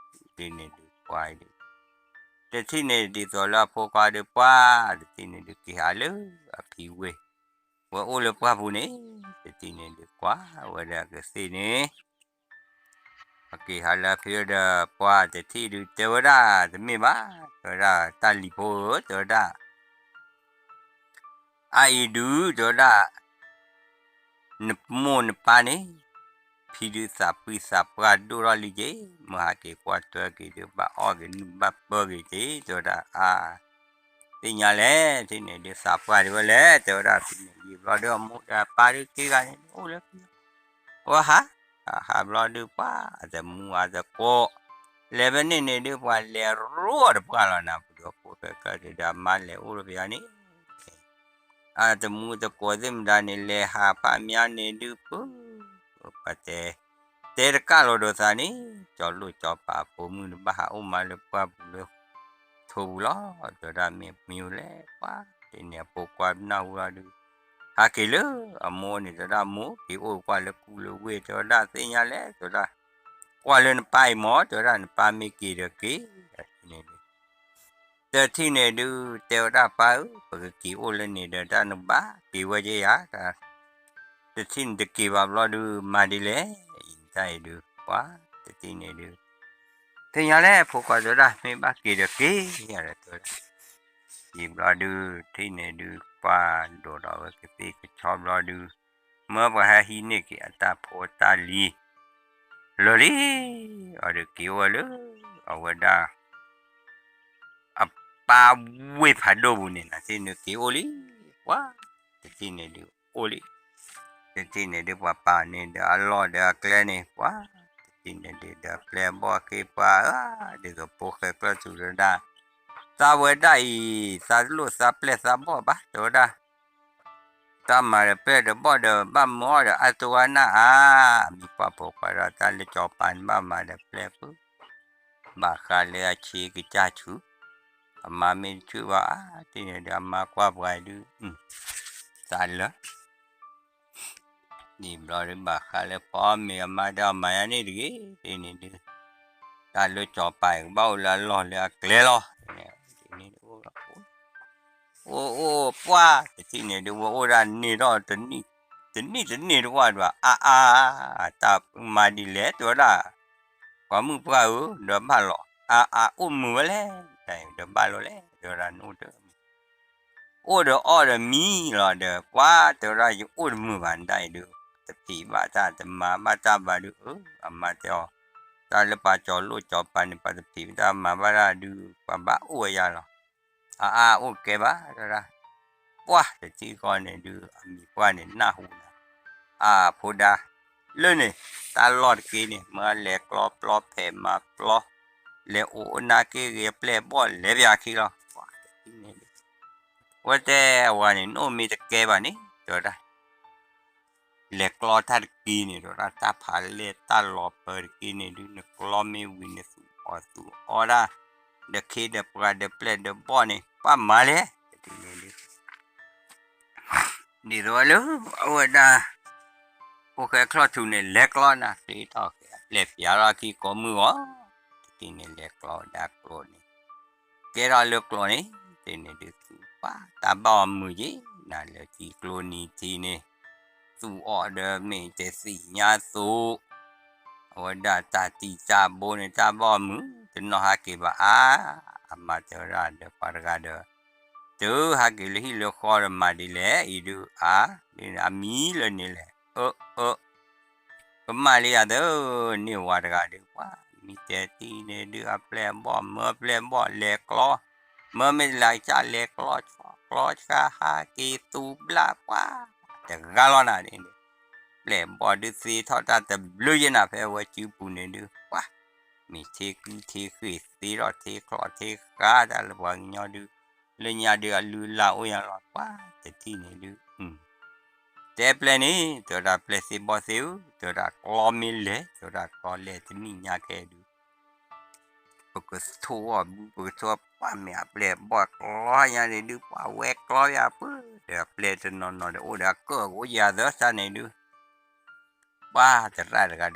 ဒ်န့ၣ်ဒုး ပှၤအံၤဒုး, တထံၣ်န့ၣ်ဒ်သိးလၢအဖိခွါဒုး ပှၤတထံၣ်န့ၣ်ဒုး က့ၤဟးလၢအဖံဝ့ၢ်, ဝဲအိၣ်လၢပှၢ်ပူၤန့ၣ်, တထံၣ်န့ၣ်ဒုး ပှၤဝဲဒၣ်ကသ့ၣ်န့ၣ် အက့ၤဟးလၢအဖံဝ့ၢ်ဒီး ပှၤတထံၣ်ဒုး တဲဝဲဒၣ် တမ့ၢ်ဘၣ်, တဲဝဲဒၣ် တၢ်လံၤဖိဧၢ, တဲဝဲဒၣ် အအံၤဒုး တဲဝဲဒၣ် နမိၢ်နပၢ်န့ၣ် ဖံဒုးသးပှံသးပှၢ်ဒိၣ်ထီၣ်လံက့ၤ, မ့ၢ်ဟးက့ၤကွၢ်ထွဲက့ၤဒုး ဘၣ်အီၣ်က့ၤနုၢ်ဘၣ်ပၢက့ၤက့ၤ, တဲဝဲဒၣ် အါ, သ့ၣ်ညါလဲၣ်, တထံၣ်န့ၣ်ဒုး သးပှၢ်ဒံးဝဲလဲၣ်, တဲဝဲဒၣ် ဖံန့ၣ်ယံာ်ဘျီဒုး အမိၢ်ဒီးအပၢ်ဒုး ခံဂၤန့ၣ် အိၣ်လၢဖံ ဝဲဟး, ဟးဘျီဒုး ပှၤအတမူအတကိး, လဲၤဖဲန့ၣ်န့ၣ်ဒုး ပှၤလဲၤရိအီၤတပှၢ်လီၤနၤ, ပဒီးဖိၣ်ဃဲကျၢၢ်ဒုး အမါလဲၤအိၣ်လၢပယီၤန့ၣ်, အတမူတကိးသ့ၣ်မတၤန့ၣ် လဲၤဟးဖးမၠါန့ၣ်ဒုး ပှၤတဲ, တဲတကၣ်လီၤဒီးသးန့ၣ်, ကၠီလိၣ်ကၠီပာ်အဖိမုၣ်န့ၣ် ဘၣ်ဟးအိၣ်မးလၢပှၢ်ပူၤလၢ ထိပူၤလီၤ, တဲဝဲဒၣ် မ့ၢ်မံၤလဲၣ်, ပှၤတထံၣ်န့ၣ် အဖိခွါနၢ်ဟူလီၤဒုး ဟးက့ၤလၢအမိၢ်န့ၣ် တဲဝဲဒၣ် မိၢ် က့ၤအိၣ်ကွၢ်လၢကူလၢဝ့ၢ် တဲဝဲဒၣ် သ့ၣ်ညါလဲၣ်, တဲဝဲဒၣ် ကွၢ်လၢနပၢ်အံၤမၢ်, တဲဝဲဒၣ် နပၢ်မ့ၢ်က့ၤဒီးက့ၤ, တထံၣ်န့ၣ်ဒုး တထံၣ်န့ၣ်ဒုး တဲဝဲဒၣ် ပၢ်ဧၢ, ပကက့ၤအိၣ်လၢန့ၣ်ဒီး တၢ်နကဘၣ်က့ၤဝဲက့ၤယၤ, တထံၣ်န့ၣ်တက့ၤဘၣ်ဘျီဒုး မၤဒ်လဲၣ်, အံၤတၢ်အံၤဒုး ပှၤတထံၣ်န့ၣ်ဒုး သ့ၣ်ညါလဲၣ် ဖိခွါ တဲဝဲဒၣ် မ့ၢ်ဘၣ်က့ၤဒီးက့ၤယၤဒီး တဲဝဲဒၣ်, ယံာ်ဘျီဒုး တထံၣ်န့ၣ်ဒုး ပှၤဒိးဒီးဝဲကသ့ၣ်ကဆီဘျီဒုး မၢပှၤဟဲဟံးန့ၢ်က့ၤအတၢ်ဖိတၢ်လံၤ လၢာ်လံ, အီၤဒုးက့ၤအိၣ်ဝဲလၢ အဝဲဒၣ် အပၢ်ဝ့ၢ်ဖးဒိၣ်ပူၤန့ၣ် တထံၣ်န့ၣ်က့ၤအိၣ်လံ, ပှၤတထံၣ်န့ၣ်ဒုးအိၣ်လံ, တထံၣ်န့ၣ်ဒုး ပှၤပာ်န့ၢ်ဒီးအလီၢ်ဒီးအကျဲန့ၣ် ပှၤတထံၣ်န့ၣ်ဒုး ဒီးပျဲၢ်ဘီၣ်က့ၤပှၤဧၢ, ဒ်သိးဖိၣ်ဃဲကျၢၢ်သူၣ်တဲဝဲဒၣ်, သးဝဲဒၣ်အံၤ သးတလိၣ်သးပျဲၢ်သးဘီၣ်ဘၣ် တဲဝဲဒၣ် တၢ်မၤဒီးပျဲၢ်ဒီးဘီၣ်ဒီး ဘၣ်မၢအီၣ်ဒီးအါတိဝဲနၢ်ဧါ, မ့ၢ်ပှၢ်ဖိခွါဒီး တၢ်လၢကၠီပၤန့ၣ် ဘၣ်မၤဒီးပျဲၢ်ပုၢ်, ဘၣ်ဃးလၢအဆံးကစၢ်ဆူၣ်, အမါမ့ၢ်တဆူၣ်ဘၣ်ဧါ, တထံၣ်န့ၣ်ဒုး အမါကွၢ်ပှၤဒုး သးလၢ ဒ်ဘျီဒုးဘၣ်ဃးလၢပှၤအီၣ်မ့ၤအမါတဲအီၤမၤယါန့ၣ်တဂ့ၤ, ဒ်န့ၣ်ဒုး တၢ်လၢစီၤပၤအံၤကဘၣ်အိၣ်လၢအလီၢ်လၢအကျဲလီၤ, အိၣ်အိၣ်ပှၢ်တထံၣ်န့ၣ်ဒုး ဝဲအိၣ်ဒၣ်န့ၢ်ထီၣ် တနံၣ်တန့ၢ်တဝၢ်ဒွး အါအါ တၢ်မၤဒ်လဲၣ်တဲဝဲဒၣ်, ပှၤမုၣ်ပှၢ်ဧၢ, ဒီးဘၣ်လီၤ, အါအါအိၣ်မုာ်ဝဲလဲၣ်, တၢ်အံၤဒီးဘၣ်လီၤလဲၣ် တဲဝဲဒၣ် နအိၣ်တမုာ် အိၣ်ဒီးအီၣ်ဒီးမံလီၤဒီး ပှၢ်တဲဝဲဒၣ် ယအိၣ်တမုာ်ဘၣ် နဒၣ်အံၤဒုး တဖံးဘၣ်တၢ်တမၤဘၣ်တၢ်ဘၣ်ဒုး အမါတဲအီၤ, တၢ်လၢပှၤစီၤလိၣ်စီၤပၤန့ၣ် ပှၤတဖံးဘၣ်တၢ်မၤဘၣ်တၢ်ဒုး ပှၤဘၣ်အိၣ်ဝဲယါလီၤ, အါအါအိၣ်ကဲဘၣ်တဲဝဲဒၣ်, ပှၢ်တထံၣ်ဃီန့ၣ်ဒုး အမံၤပှၢ်န့ၣ်နၢ်ဟူနၤ, အဖိဒါ လၢန့ၣ် တၢ်လီၢ်တက့ၢ်န့ၣ် မၢလဲၤကျီပျီဖဲးမၤပျီ, လဲၤအိၣ်အိၣ်နၢ်က့ၢ်ဂ့ၤအပျဲၢ်အဘီၣ်လဲၤပၠးခံလီၤ, ပှၢ်တထံၣ်န့ၣ်ဒုး ဝဲတဲအဝၤန့ၣ် နအိၣ်မ့ၢ်တကဲဘၣ်န့ၣ် တဲဝဲဒၣ် လဲၤကျီတၢ်တက့ၢ်န့ၣ် တဲဝဲဒၣ် တၢ်ဖးလဲၢ်တၢ်လီၤပၢတက့ၢ်န့ၣ်ဒုး နကျီမ့ၢ်ဝံၤနသူၣ်အီၣ်သူၣ်အီတၢ် ဒီးခ့ဒီးပှၤဒီးပျဲၢ်ဒီးဘီၣ်န့ၣ် ပှၤမၤလဲၣ် တထံၣ်န့ၣ်ဒုး ဒ်သိးလၢ အဝဲဒၣ် ဖိၣ်ဃဲချီၣ်ထူန့ၣ် လဲၤကျီနၤ ဃ့ထီၣ်ဃဲအပျဲၢ်ပၠးလီၤခံကိးမုၢ်ဂီၤ, တထံၣ်န့ၣ်လဲၤကျီဝဲဒၣ်ကျိန့ၣ် ကဲထီၣ်လၢကျိန့ၣ် တထံၣ်န့ၣ်ဒုးသူၣ်ပှၢ် တၢ်ဘၣ်အီၤမုာ်က့ၤ နၤလၢခံကျိနံၤထံန့ၣ် သူၣ်အီၣ်ဒီးမ့ၢ်တသ့ၣ်ညါသိး အဝဲဒၣ်တၢ်တံၢ်တၢ်ဘိန့ၣ် တၢ်ဘၣ်အီၤမုာ် တနီၤဟးက့ၤဘၣ်အါ, အမါတဲဝဲဒၣ်ဒီးပှၤတဂၤဒီး တုၤဟးက့ၤလၢဟံၣ်လၢဃီဒီးမၤဒ်လဲၣ်အံၤဒုးအါ, ဒ်န့ၣ်အမံၤလၢန့ၣ်လဲၣ်, အၢ အၢ ကမၣ်လံယၤသၢ, န့ၢ်ဝၤတဂၤဒုး ပှၤ မံတဲတံၢ်န့ၣ်ဒုး အပျဲၢ်အဘီၣ် မၢပျဲၢ်ဘီၣ်လဲၤကျီ, မၢမ့ၢ်တလၢကစၢ်လဲၤကျီ ဆီကျီဆှါဟးက့ၤသူဘျၣ်ပှၤ တဂၤလီၤနၤဒ်န့ၣ်, ပျဲၢ်ဘီၣ်ဒုးသ့ထီၣ်တၢ်တဘျုးယဲနၤ ဖဲဝဲစုပူၤန့ၣ်ဒုး ပှၤ မ့ၢ်ထ့ကူထ့ဃ့ၢ်သ့ထီၣ်ထ့ချီထ့ဃါတၢ်လၢပှၤကညီဒုး, လၢညါဒုးအလုၢ်အလၢ်အိၣ်ယါလီၤ ပှၤတထံၣ်န့ၣ်ဒုး တဲပျဲၢ်န့ၣ် တဲဝဲဒၣ်ပျဲၢ်သ့ၣ်ဘီၣ်သ့ၣ်ဧၢ, တဲဝဲဒၣ်ကျီမ့ၢ်လဲၤ တဲဝဲဒၣ်ကျီလဲၤတနံၣ်ညါခဲဒုး ပကထိအီၤဘု ပကထိအီၤ ပှၤမ့ၢ်အပျဲၢ်ဘီၣ်ကျီညါန့ၣ်ဒုး ပှၤဝဲကျီယၤပှၢ် ဒီးအပျဲၢ်တနီၤနီၤဒီး အိၣ်ဒီးအကၢၣ်ကအိၣ်ယၤသၢစၢ်န့ၣ်ဒုး ပှၤ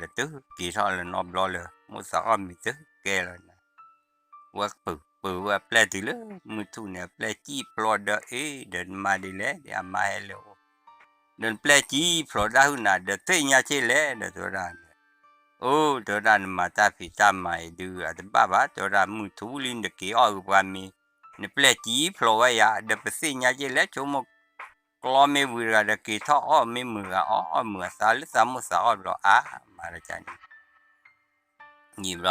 တရၣ်တဂၤဒီးတုၤက့ၤထီၣ်လၢနီတဘျီလၢ မိၣ်သးအီၣ်မ့ၤတကဲလီၤနၤ, ဝဲပၢၤပၢၤဝဲအပျဲၢ်တုၤလၢ မုၢ်ထူၣ်န့ၣ် အပျဲၢ်စံၣ်ဖျိးဒီးအ့ၣ် ဒီးနမၤဒ်လဲၣ် ဒီးအမါဟဲလၢအအိၣ်, ဒီးနပျဲၢ်စံၣ်ဖျိးတၢ်ဟုၣ်နၤ ဒီးသ့ၣ်ညါဆ့လဲၣ် ဒီးတဲဝဲဒၣ်န့ၣ်, အိၣ် တဲဝဲဒၣ်နမၤတၢ်ဖံးတၢ်မၤအံၤဒုး အတဘၣ်ဘၣ် တဲဝဲဒၣ်မုၢ်ထူၣ်လံနတက့ၤအီၣ်ဂ့ၤပှၤမ့ၤ, နပျဲၢ်စံၣ်ဖျိးဝဲယၤ ဒီးပသ့ၣ်ညါဆ့လဲၣ် ဆိကမိၣ် ကျီမ့ၢ်ဝံၤတဂၤဒီးက့ၤထီၣ်အီၣ်မ့ၢ်မုာ်ဂၤအီၣ် အီၣ်မုာ်အသးလၢသးမိၣ်သးအီၣ်ဘျီအါ မၤတၢ်န့ၣ် ယံာ်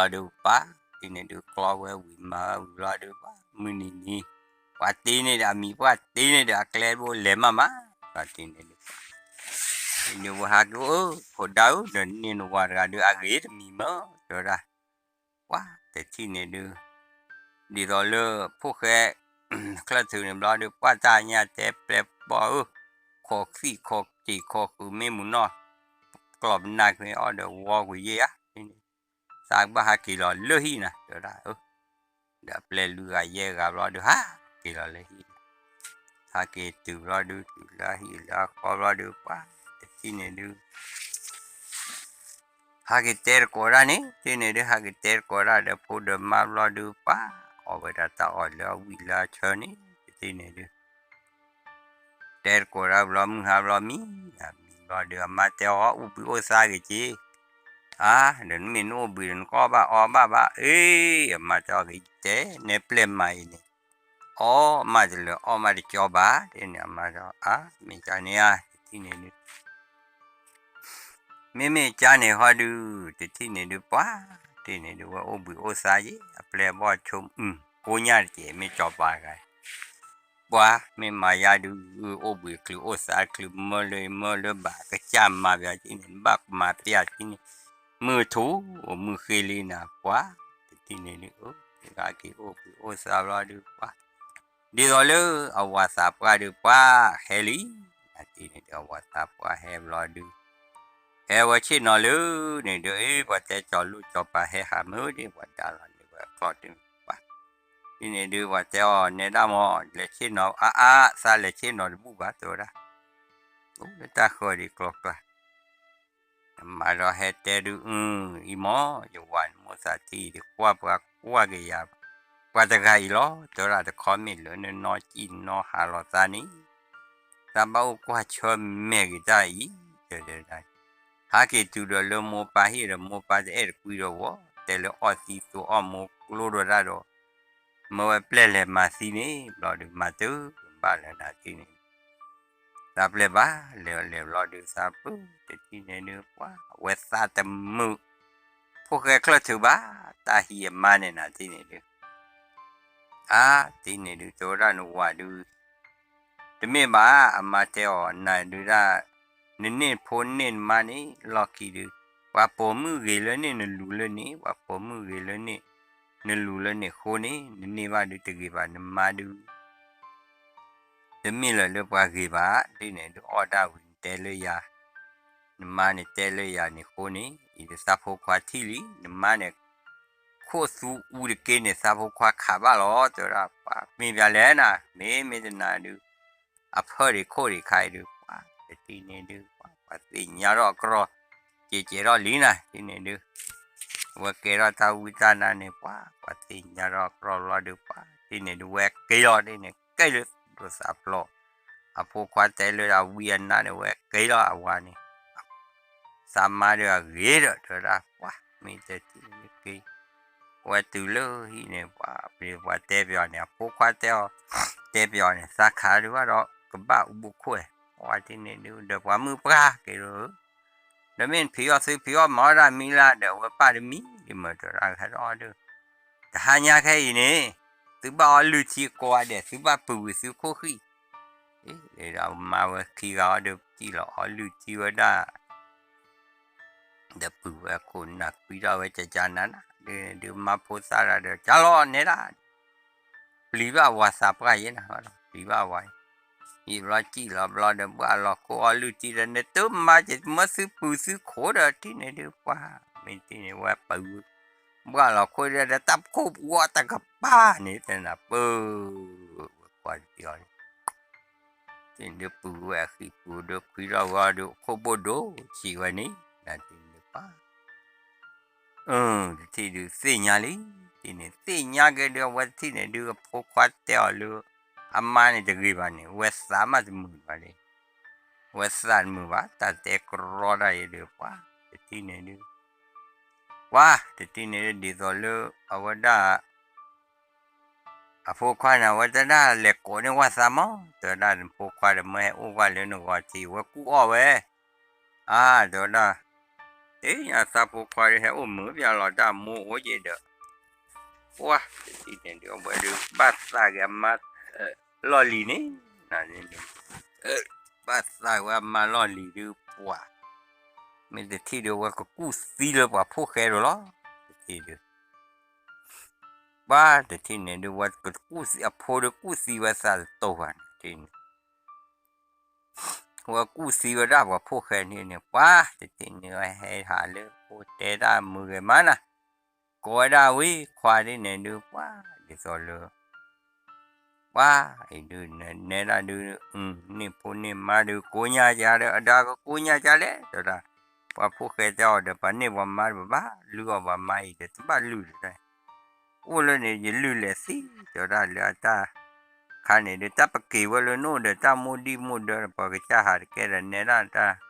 ဘျီဒုးပှၤ တထံၣ်န့ၣ်ဒုးကျီဝဲဝံၤမၤဝဲဝံၤဘျီဒုး ပှၤမုၢ်နံၤနံၤ ပှၤတ့န့ၢ်ဒီးအမံၤ ပှၤတ့န့ၢ်ဒီးအကျဲဘိလဲၤမးမး ပှၤတထံၣ်န့ၣ်ဒုး ဒုးဝဲဟးက့ၤအိၣ် ဖိဒါဧၢ ဒီးန့ၢ်နဝၤတဂၤဒုး အဂ့ၤတမံၤမး တဲဝဲဒၣ် ပှၤတထံၣ်န့ၣ်ဒုး ဒ်သိးလၢ ဖိၣ်ဃဲ ချၢၣ်ထုးန့ၣ်ဘျီဒုး ပှၤတၢ်ညါတဲပျဲၢ်ဘီၣ်ဧၢ, ခိးဃံၣ်ခိးစံာ်ခိးဃုာ်မ့ၢ်မုၢ်နီၢ် ကျီၢ်ပနၢ်ခွ့အီၣ်ဒီးဝီကွံာ်ယဲၢ်ဧါ, သးကဘၣ်ဟးက့ၤလီၤလၢဟံၣ်နၤ တဲဝဲဒၣ်, ဒီးအပျဲၢ်လွံၢ်ဂၤယဲၢ်ဂၤဘျီဒုး ဟးက့ၤလီၤလၢဟံၣ်, ဟးက့ၤတုၤဘျီဒုး တုၤလၢဟံၣ်လၢအဃီဘျီဒုး ပှၤတထံၣ်န့ၣ်ဒုး ဟးက့ၤတဲတကိးဒၣ်န့ၣ် တထံၣ်န့ၣ်ဒုး ဟးက့ၤတဲတကိးဒၣ်ဒီးဖိဒီးမါဘျီဒုး ပှၤအီၣ်ဝဲဒၣ်တၢ်အီၣ်လၢအဝံၣ်လၢအဆၢန့ၣ် တထံၣ်န့ၣ်ဒုး တဲတကိးဒၣ်ဘျီ မုၢ်ဟါဘျီမံ, မံဘျီဒုး အမါတဲအီၤ အိၣ်ဘှံးအိၣ်သါဂ့ၤက့ၤ, အါ, ဒီးနမ့ၢ်နအိၣ်ဘှံးဒီးနကအီၣ်ဘၣ်အီဘၣ်ဘၣ်, အ့, အမါတဲအီၤ ကတဲ နဲပျဲၢ်မၤအံၤန့ၣ်, အီၣ်မးတလၢာ်အီၣ်မးတကၠီဘၣ်, တဲန့ၣ် အမါတဲအီၤ အါ, မ့ၢ်ကန့ၣ်ဧါ, တထံၣ်န့ၣ်ဒုး မ့မ့ၢ်ကန့ၣ်ဃီဒုး တထံၣ်န့ၣ်ဒုး ပှၤတထံၣ်န့ၣ်ဒုး ဝဲအိၣ်ဘှံးအိၣ်သါယဲ အပျဲၢ်အဘီၣ်ဆိ ကိးညါတကဲး မ့ၢ်ကၠီပၤတဂၤ, ပှၤမ့ၢ်မၤယါဒုး အိၣ်ဘှံးချုးအိၣ်သါချုး မၢလၢမၢလၢဘၣ်ကစၢ်မၤပျးကန့ၣ် ဘၣ်မၤပျးကန့ၣ် မုၢ်ထူၣ်မုၢ်ဃ့လံနၤ ပှၤတထံၣ်န့ၣ်ဒုး အိၣ်က့ၤအိၣ်ဘှံးအိၣ်သါဘျီဒုး ပှၤ ဒ်သိးလၢအဝၤသးပှၢ်ဒုး ပှၤဟဲလံ, အတထံၣ်န့ၣ်ဒုး အဝၤသးပှၢ်ဟဲဘျီဒုး ဟဲဝဲဆ့ၣ်နီၤလၢန့ၣ်ဒုး အ့ ပှၤတဲကၠီၤလိၣ်ကၠီၤပၤဟဲဟးမုၢ်ဒုး ပှၤဒါလီၤန့ၢ်ဝဲအကျီၢ်တပၤ, တထံၣ်န့ၣ်ဒုး ပှၤတဲအီၤ နဲဒၣ်မး လဲၤဆ့ၣ်နီၤအါအါ သးလဲၤဆ့ၣ်နီၤတဘူၣ်ဘၣ် တဲဝဲဒၣ်, အိၣ်လၢတၢ်ဃၢၤဒံးကျီကျါ, အမါဒီးဟဲတဲဒုး, အံၤမ့ၢ် ယဝၤန့ၣ်မိၣ်သးထံၣ်ဒီး ကွၢ်ပှၤကွၢ်က့ၤယၤ, ပှၤတဂၤအံၤလီၤ, တဲဝဲဒၣ်, တခီမ့ၢ်လၢနနီၢ်စံၣ်နနီၢ်ဟးလီၤသးန့ၣ်, သးဘၣ်အိၣ်ကွၢ်ဆၢၣ်မဲာ်က့ၤတၢ်အံၤ, တဲဝဲဒၣ်, ဟးက့ၤတုၤဒီးလၢမိၢ်ပၢ်ဟံၣ်ဒီး မိၢ်ပၢ်တအဲၣ်တကွံဒီးဝဲ, တဲလၢအီၣ်သံသိးအီၣ်မိၢ်ကျိဒီးတၢ်ဒီး မၢဝဲပျဲၢ်လဲၤမၤသံန့ၣ် ဘျီဒုးမၤတဘၣ်လၢၤနၤထံၣ်န့ၣ်, သးပျဲၢ်ဘၣ်လဲၤလဲၤဘျီဒုး သးပူၤတထံၣ်န့ၣ်ဒုး ပှၤဝဲသးတမုာ် ဖိၣ်ဃဲချၢၣ်ထုးဘၣ် တၢ်ဟံးအမါန့ၣ်နၤထံၣ်န့ၣ်ဒုး, အါ ထံၣ်န့ၣ်ဒုး တဲဝဲဒၣ်နဝၤဒုး တမ့ၢ်ဘၣ် အမါတဲအီၤ နၤဒုးဒၣ် နန့ၢ်ဖိန့ၢ်နမါန့ၣ် လီၢ်ခံဒုး ပှၤပိာ်မုၣ်ဂ့ၤလၢန့ၣ် နလူၤလၢန့ၣ်, ပှၤပိာ်မုၣ်ဂ့ၤလၢန့ၣ် နလူၤလၢန့ၣ်အဃိန့ၣ် နန့ၢ်ဘၣ်ဒုးတဂ့ၤဘၣ် နမါဒုး တမ့ၢ်လၢၤလၢပှၤဂ့ၤဘၣ်, ဒ်န့ၣ်ဒုးအီၣ်ဒၣ်ဝံၤနတဲလၢယၤ, နမါန့ၣ်တဲလၢယၤန့ၣ်အဃိန့ၣ် အံၤဒုးသးဖိခွါထံၣ်လံ, နမါန့ၣ် ခိၣ်သူအူတက့န့ၣ် သးဖိခွါခးဘၣ်လီၤ, တဲဝဲဒၣ်, ပှၤမ့ၢ်ပျဲလဲၣ်နၤ, မ့ၢ်မ့ၢ်တနၤဒုး အဖၢၣ်ဒံးခိၣ်ဒံးခါအံၤဒုး ပှၤတထံၣ်န့ၣ်ဒုး ပှၤသ့ၣ်ညါထီၣ်အကြီ ကဲးကဲးထီၣ်လံနၤ ထံၣ်န့ၣ်ဒုး အဝဲကဲထီၣ်တၢ်ဝံတၢ်နါန့ၣ် ပှၤ ပှၤသ့ၣ်ညါထီၣ်အကြီလီၤဒုး ပှၤထံၣ်န့ၣ်ဒုး ဝဲက့ၤလီၤဒ်န့ၣ် က့ၤလၢဒိးသးဖျိး, အဖိခွါတဲလၢအဝံအနါန့ၣ် ဝဲက့ၤလီၤအဝၤန့ၣ် သးမါဒုးအဂ့ၤဒီး တဲဝဲဒၣ် ပှၤမ့ၢ်တထံၣ်န့ၣ်က့ၤ ဝဲတုၤလၢဟံၣ်န့ၣ် ပှၤပှၤတဲပယီၤန့ၣ် အဖိခွါတဲအီၤ တဲပယီၤန့ၣ် သးခးဒုးဘၣ်ဒီး ကဘၣ်အူဘိခိၣ်ဝဲ, ပှၤထံၣ်န့ၣ်ဒုး ဒီးပှၤမုၣ်ပှၢ်က့ၤလီၤ, ဒီးမ့ၢ်ဖံးအီၣ်သုဖံးအီၣ်မၤအီၣ်ဒၣ်မံလၢဒီး အဝဲပၢ်တမံၤဒ်မၢ တဲဝဲဒၣ် ဟဲဒီးအီၣ်ဒုး တဟါညါခဲအံၤန့ၣ် သုဘၣ်အီၣ်လုၢ်ထံကိးဂၤဒဲး သုဘၣ်ပုၢ်ဝံၤသုခိၣ်ဃံၣ်, အ့ ဒီးမါဝဲခံဂၤအီၤဒုး ပစံၣ်လီၤအီၣ်လုၢ်ထံဝဲဒၣ် ဒီးပုၢ်ဝဲၢ်ခိၣ်နၢ်ကွံထီၣ်ဝဲကကနၤနၤ ဒုးမါဖိသၣ်တဂၤဒီး ကၢ်လီၤနဲဒၣ် ပျံၤဘၣ်ဝၤသးပှၢ်ယဲနၤ ပျံၤဘၣ်ဝၤ, ယံာ်ဘျီစံၣ်လီၤဘျီဒီး ဘှၣ်လီၤခိၣ်အီၣ်လုၢ်ထံဒီး နတမါကမၢသုပုၢ်သုခိၣ်ဒီး ထံၣ်န့ၣ်ဒုး ပှၤ မ့ၢ်ထံၣ်န့ၣ်ဝဲပုၢ် ဘှၣ်လီၤခိၣ်ဒီးတၢ်ခိၣ်ပူၤအီၣ်တကပၤန့ၣ် တဲနၤပၢ် ဝဲကွၢ်တပျီၤ သ့ၣ်ဒုးပုၢ်ဝဲၢ်အဃံပူၤဒုး ခွံထီၣ်ဝဲအီၤဒုးခိၣ်ဘိၣ်ဒိစံးဝဲန့ၣ် နၤထံၣ်န့ၣ်ပၢ် တထံၣ်ဒုးသ့ၣ်ညါလံ, ထံၣ်န့ၣ်သ့ၣ်ညါက့ၤဒုး အဝဲတထံၣ်န့ၣ်ဒုး အဖိခွါတဲအီၤလၢ အမါန့ၣ်တဂ့ၤဘၣ်န့ၣ် ဝဲသးမးတမုာ်ဘၣ်လံ, ဝဲသးတမုာ်ဘၣ် တၢ်တဲကြီတၢ်အံၤဒုး ပှၤ တထံၣ်န့ၣ်ဒုး ပှၤ တထံၣ်န့ၣ်ဒုး ဒ်သိးလၢအဝဲဒၣ် အဖိခွါန့ၣ် အဝဲတဲဒၣ်လဲၤကိးန့ၢ်ဝဲသးမး, တဲဝဲဒၣ်နဖိခွါဒီးမၢဟဲအိၣ်ဝဲလၢနဂီၤထံး ဝဲကူၣ်အီၣ်ဝဲ, အါ တဲဝဲဒၣ်, အ့ အသးဖိခွါဒီးဟဲအိၣ်မုာ်ပျီလီၤတၢ်မိၢ်အိၣ်က့ၤဒီး, ပှၤ တထံၣ်န့ၣ်ဒုး အဝဲဒုး ဘၣ်သးက့ၤအမါ လီၢ်လံၤန့ၣ်, ဘၣ်သးဝဲအမါလီၢ်လံၤဒုး ပှၤ မ့ၢ်တထံၣ်ဒုး အဝဲကကူၣ်သံလၢပှၤဖိၣ်ဃဲဒီးလီၤ, တထံၣ်ဒုး ပှၤတထံၣ်န့ၣ်ဒုး ဝဲကကူၣ်သံ အဖိဒုးကူၣ်သံဝဲသးတတိၤဘၣ်န့ၣ် တထံၣ်န့ၣ် ဝဲကူၣ်သံဝဲဒၣ်ပှၤဖိၣ်ဃဲန့ၣ်န့ၣ် ပှၤ တထံၣ်န့ၣ်ဝဲဟဲဟးလၢအိၣ်တဲဒၣ်မုာ်ဂ့ၤမးနၤ, ကိးဝဲဒၣ်ဝံၤခွါဒ်န့ၣ်ဒုး ပှၤ ဒ်သိးလၢ ပှၤ အံၤဒုး နဲဒၣ်ဒုး န့ၢ်ဖိန့ၢ်မါဒုး ကိးညါကဒီး အဒါကကိးညါကလဲၣ် တဲဝဲဒၣ်, ပှၤဖိၣ်ဃဲတဲအီၤဒီး ပှၤန့ၢ်ပှၤမါတဘၣ်ဘၣ် လုၢ်အီၣ်ပှၤမါအံၤဒီး တဘၣ်လုၢ်တဒၣ် အိၣ်လၢန့ၣ် ယလုၢ်လဲၤသံ တဲဝဲဒၣ်လၢအတၢ် ခါန့ၣ်ဒီး တၢ်ပက့ၤဝဲလၢနအိၣ်ဒီး တၢ်မိၢ်ဒံၣ်မိၢ်ဒၢဒီး ပှၤကစၢ်ဟးတကဲဒီး နဲဒၣ်တၢ်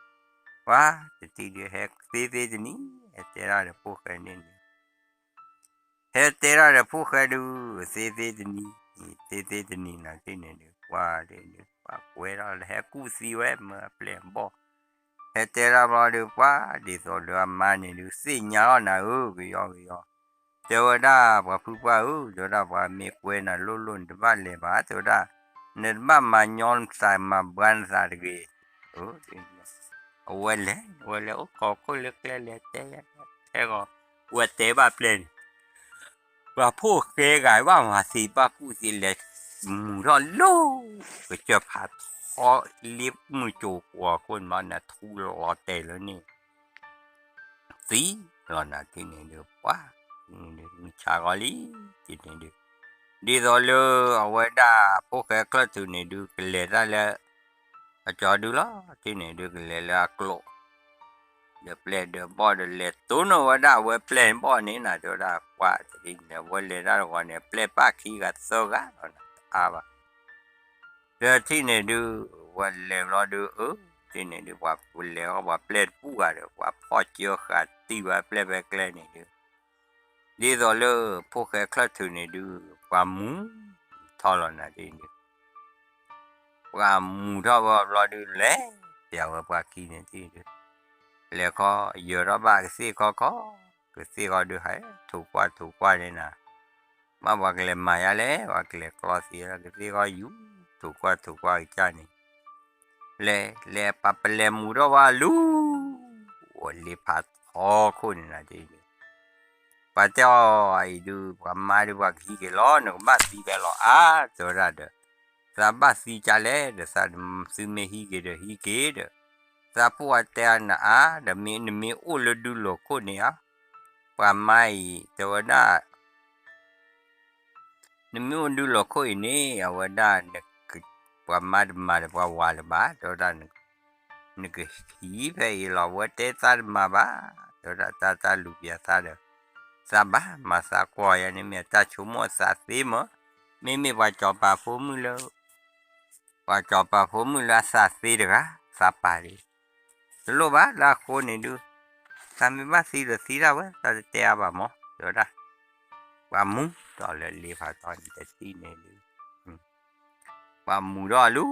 ပှၤ တထံၣ်ဒုး ဟဲသ့သ့တနံၤ ဟဲတဲဒၣ်ဒီးဖိၣ်ဃဲန့ၣ်န့ၣ် ဟဲတဲဒၣ်ဒီးဖိၣ်ဃဲဒုး သ့သ့တနံၤ သ့သ့တနံၤနၤ တထံၣ်န့ၣ်ဒုး ပှၤဒုး ပှၤကွဲထီၣ်လၢဟဲကူၣ်သံဝဲ မၢအပျဲၢ်အဘီၣ် ဟဲတဲဒၣ်ဘျီဒီး ပှၤ ဒ်သိးလၢအမါန့ၣ်ဒုး သ့ၣ်ညါလီၤနၤဧၢ ကယီကယီ တဲဝဲဒၣ် ပှၤဖုပှၢ်ဧၢ တဲဝဲဒၣ် ပှၤမ့ၢ်ကွဲနၤလိၣ်လိၣ် နတဘၣ်လဲၤဘၣ် တဲဝဲဒၣ်, နတဘၣ်မၤညီနသး မၤဘှါနသးတဂ့ၤ. အဝဲလဲၤ အဝဲလဲၤအိၣ်ခိးခိၣ်လၢကျဲလဲၤတဲ ထဲဂီၤ အဝဲတဲဘၣ်ပျဲၢ်န့ၣ် ပှၤဖိၣ်ဃဲဂၤဘၣ်မၤသံ ဘၣ်ကူၣ်သံလဲၤ မုာ်ထီၣ်လၢ ကစၢၢ်ဖးထီ လ့မုၢ်ကၠိၤကွီၤခိၣ်န့ၣ် နထူလီၤတဲာ်လၢန့ၣ် သံလီၤနၤ တထံၣ်န့ၣ်ဒုး ပှၤ မုၢ်ဆါဂီၤလံ တထံၣ်န့ၣ်ဒုး ဒ်သိးလၢအဝဲဒၣ်ဖိၣ်ဃဲချၢၣ်ထုးန့ၣ်ဒုး ကလဲၤတၢ်လၢ အကၠီဒုးလီၤ တထံၣ်န့ၣ်ဒုး ကလဲၤလၢအကျိး ဒီးပျဲၢ်ဒီးဘီၣ်ဒီးလဲၤတိၢ်နီၣ်ဝဲဒၣ်အဝဲပျဲၢ်ဘီၣ်န့ၣ်နၤ တဲဝဲဒၣ် ပှၤတထံၣ်န့ၣ် အဝဲလဲၤတၢ်တဂီၤန့ၣ် ပျဲၢ်ပၣ်ခံဂၤသၢဂၤလီၤနၤ တအါဘၣ် ဒီးထံၣ်န့ၣ်ဒုး ဝဲလဲၤဘျီဒုး အၢ ထံၣ်န့ၣ်ဒုး ပှၤလဲၤအီၤပှၤပျဲၢ်တပူၤဂၤဒီး ပှၤဖီၣ်ကၢဃာ်တံၢ်ဝဲပျဲၢ်ဖဲကျဲန့ၣ်ဒုး ဒ်သိးလၢဖိၣ်ဃဲချၢၣ်ထုးန့ၣ်ဒုး ပှၤမူထီၣ်လီၤနၤဒ်န့ၣ် ပှၤမူထီၣ်ဝဲဘျီဒုး လဲၤပျဲဝဲပှၤခံန့ၣ်ဒုး လဲၤခီ ယၢၤထီၣ်ဘၣ်ကသ့ၣ်ခီခီ ကသ့ၣ်ခီဒုးဟဲ ထိၣ်ကွၢ်ထိၣ်ကွၢ်န့ၣ်နၤ ဘၣ်ပှၤကလဲၤမၤယါလဲၣ် ပှၤကလဲၤကျီသံလၢကသ့ၣ်ခီယူၤ ထိၣ်ကွၢ်ထိၣ်ကွၢ်ကစၢ်န့ၣ် လဲၤ လဲၤပှၤပလဲၤမူထီၣ်ဝဲလူၤ အိၣ်လ့ဖးထီခိၣ်န့ၣ်နၤဒ်န့ၣ် ပှၤတဲအီၤအံၤဒုး ပှၤမါဒုးပှၤကဟံးက့ၤလီၤ နကဘၣ်သံဖဲလီၤအါ တဲဝဲဒၣ်ဒီး သးဘၣ်သံကလဲၣ်ဒီး သးသုမ့ၢ်ဟံးက့ၤဒီးဟံးက့ၤဒီး သးဖိအတဲအနၤအါ ဒီးမ့ၢ်နမ့ၢ်အိၣ်လၢဒုးလိာ်ခိၣ်န့ၣ်ဧါ ပှၤမါအံၤ တဲဝဲဒၣ် နမ့ၢ်အိၣ်ဒုးလိာ်ခိၣ်အံၤန့ၣ် အဝဲဒၣ် ပှၤမါတမၤဒီးပှၤဝၤလၢၤဘၣ် တဲဝဲဒၣ် နကဟံးဖဲအံၤလီၤ အဝဲတဲသးတမၤဘၣ် တဲဝဲဒၣ် တၢ်တၢ်လူၤပိာ်သးဒီး သးဘၣ်မၤသးကွၢ်ယါန့ၣ်မ့ၢ်တၢ်ဆိကမိၣ်အသးသ့မး မ့မ့ၢ်ပှၤစီၤပၤဖိမုၣ်လၢ ပှၤစီၤပၤဖိမုၣ်လၢအသးသ့တဂၤ သးပာ်ဒံး တလိၣ်ဘၣ်လၢအဃိန့ၣ်ဒုး သးမ့ၢ်ဘၣ်သံဒီးသံဒၣ်ဝဲ သးတတဲအါဘၣ်မး တဲဝဲဒၣ် ပှၤမူထီၣ်လၢလ့ဖးထီန့ၣ်တထံၣ်န့ၣ်ဒုး ပှၤမူထီၣ်လူၤ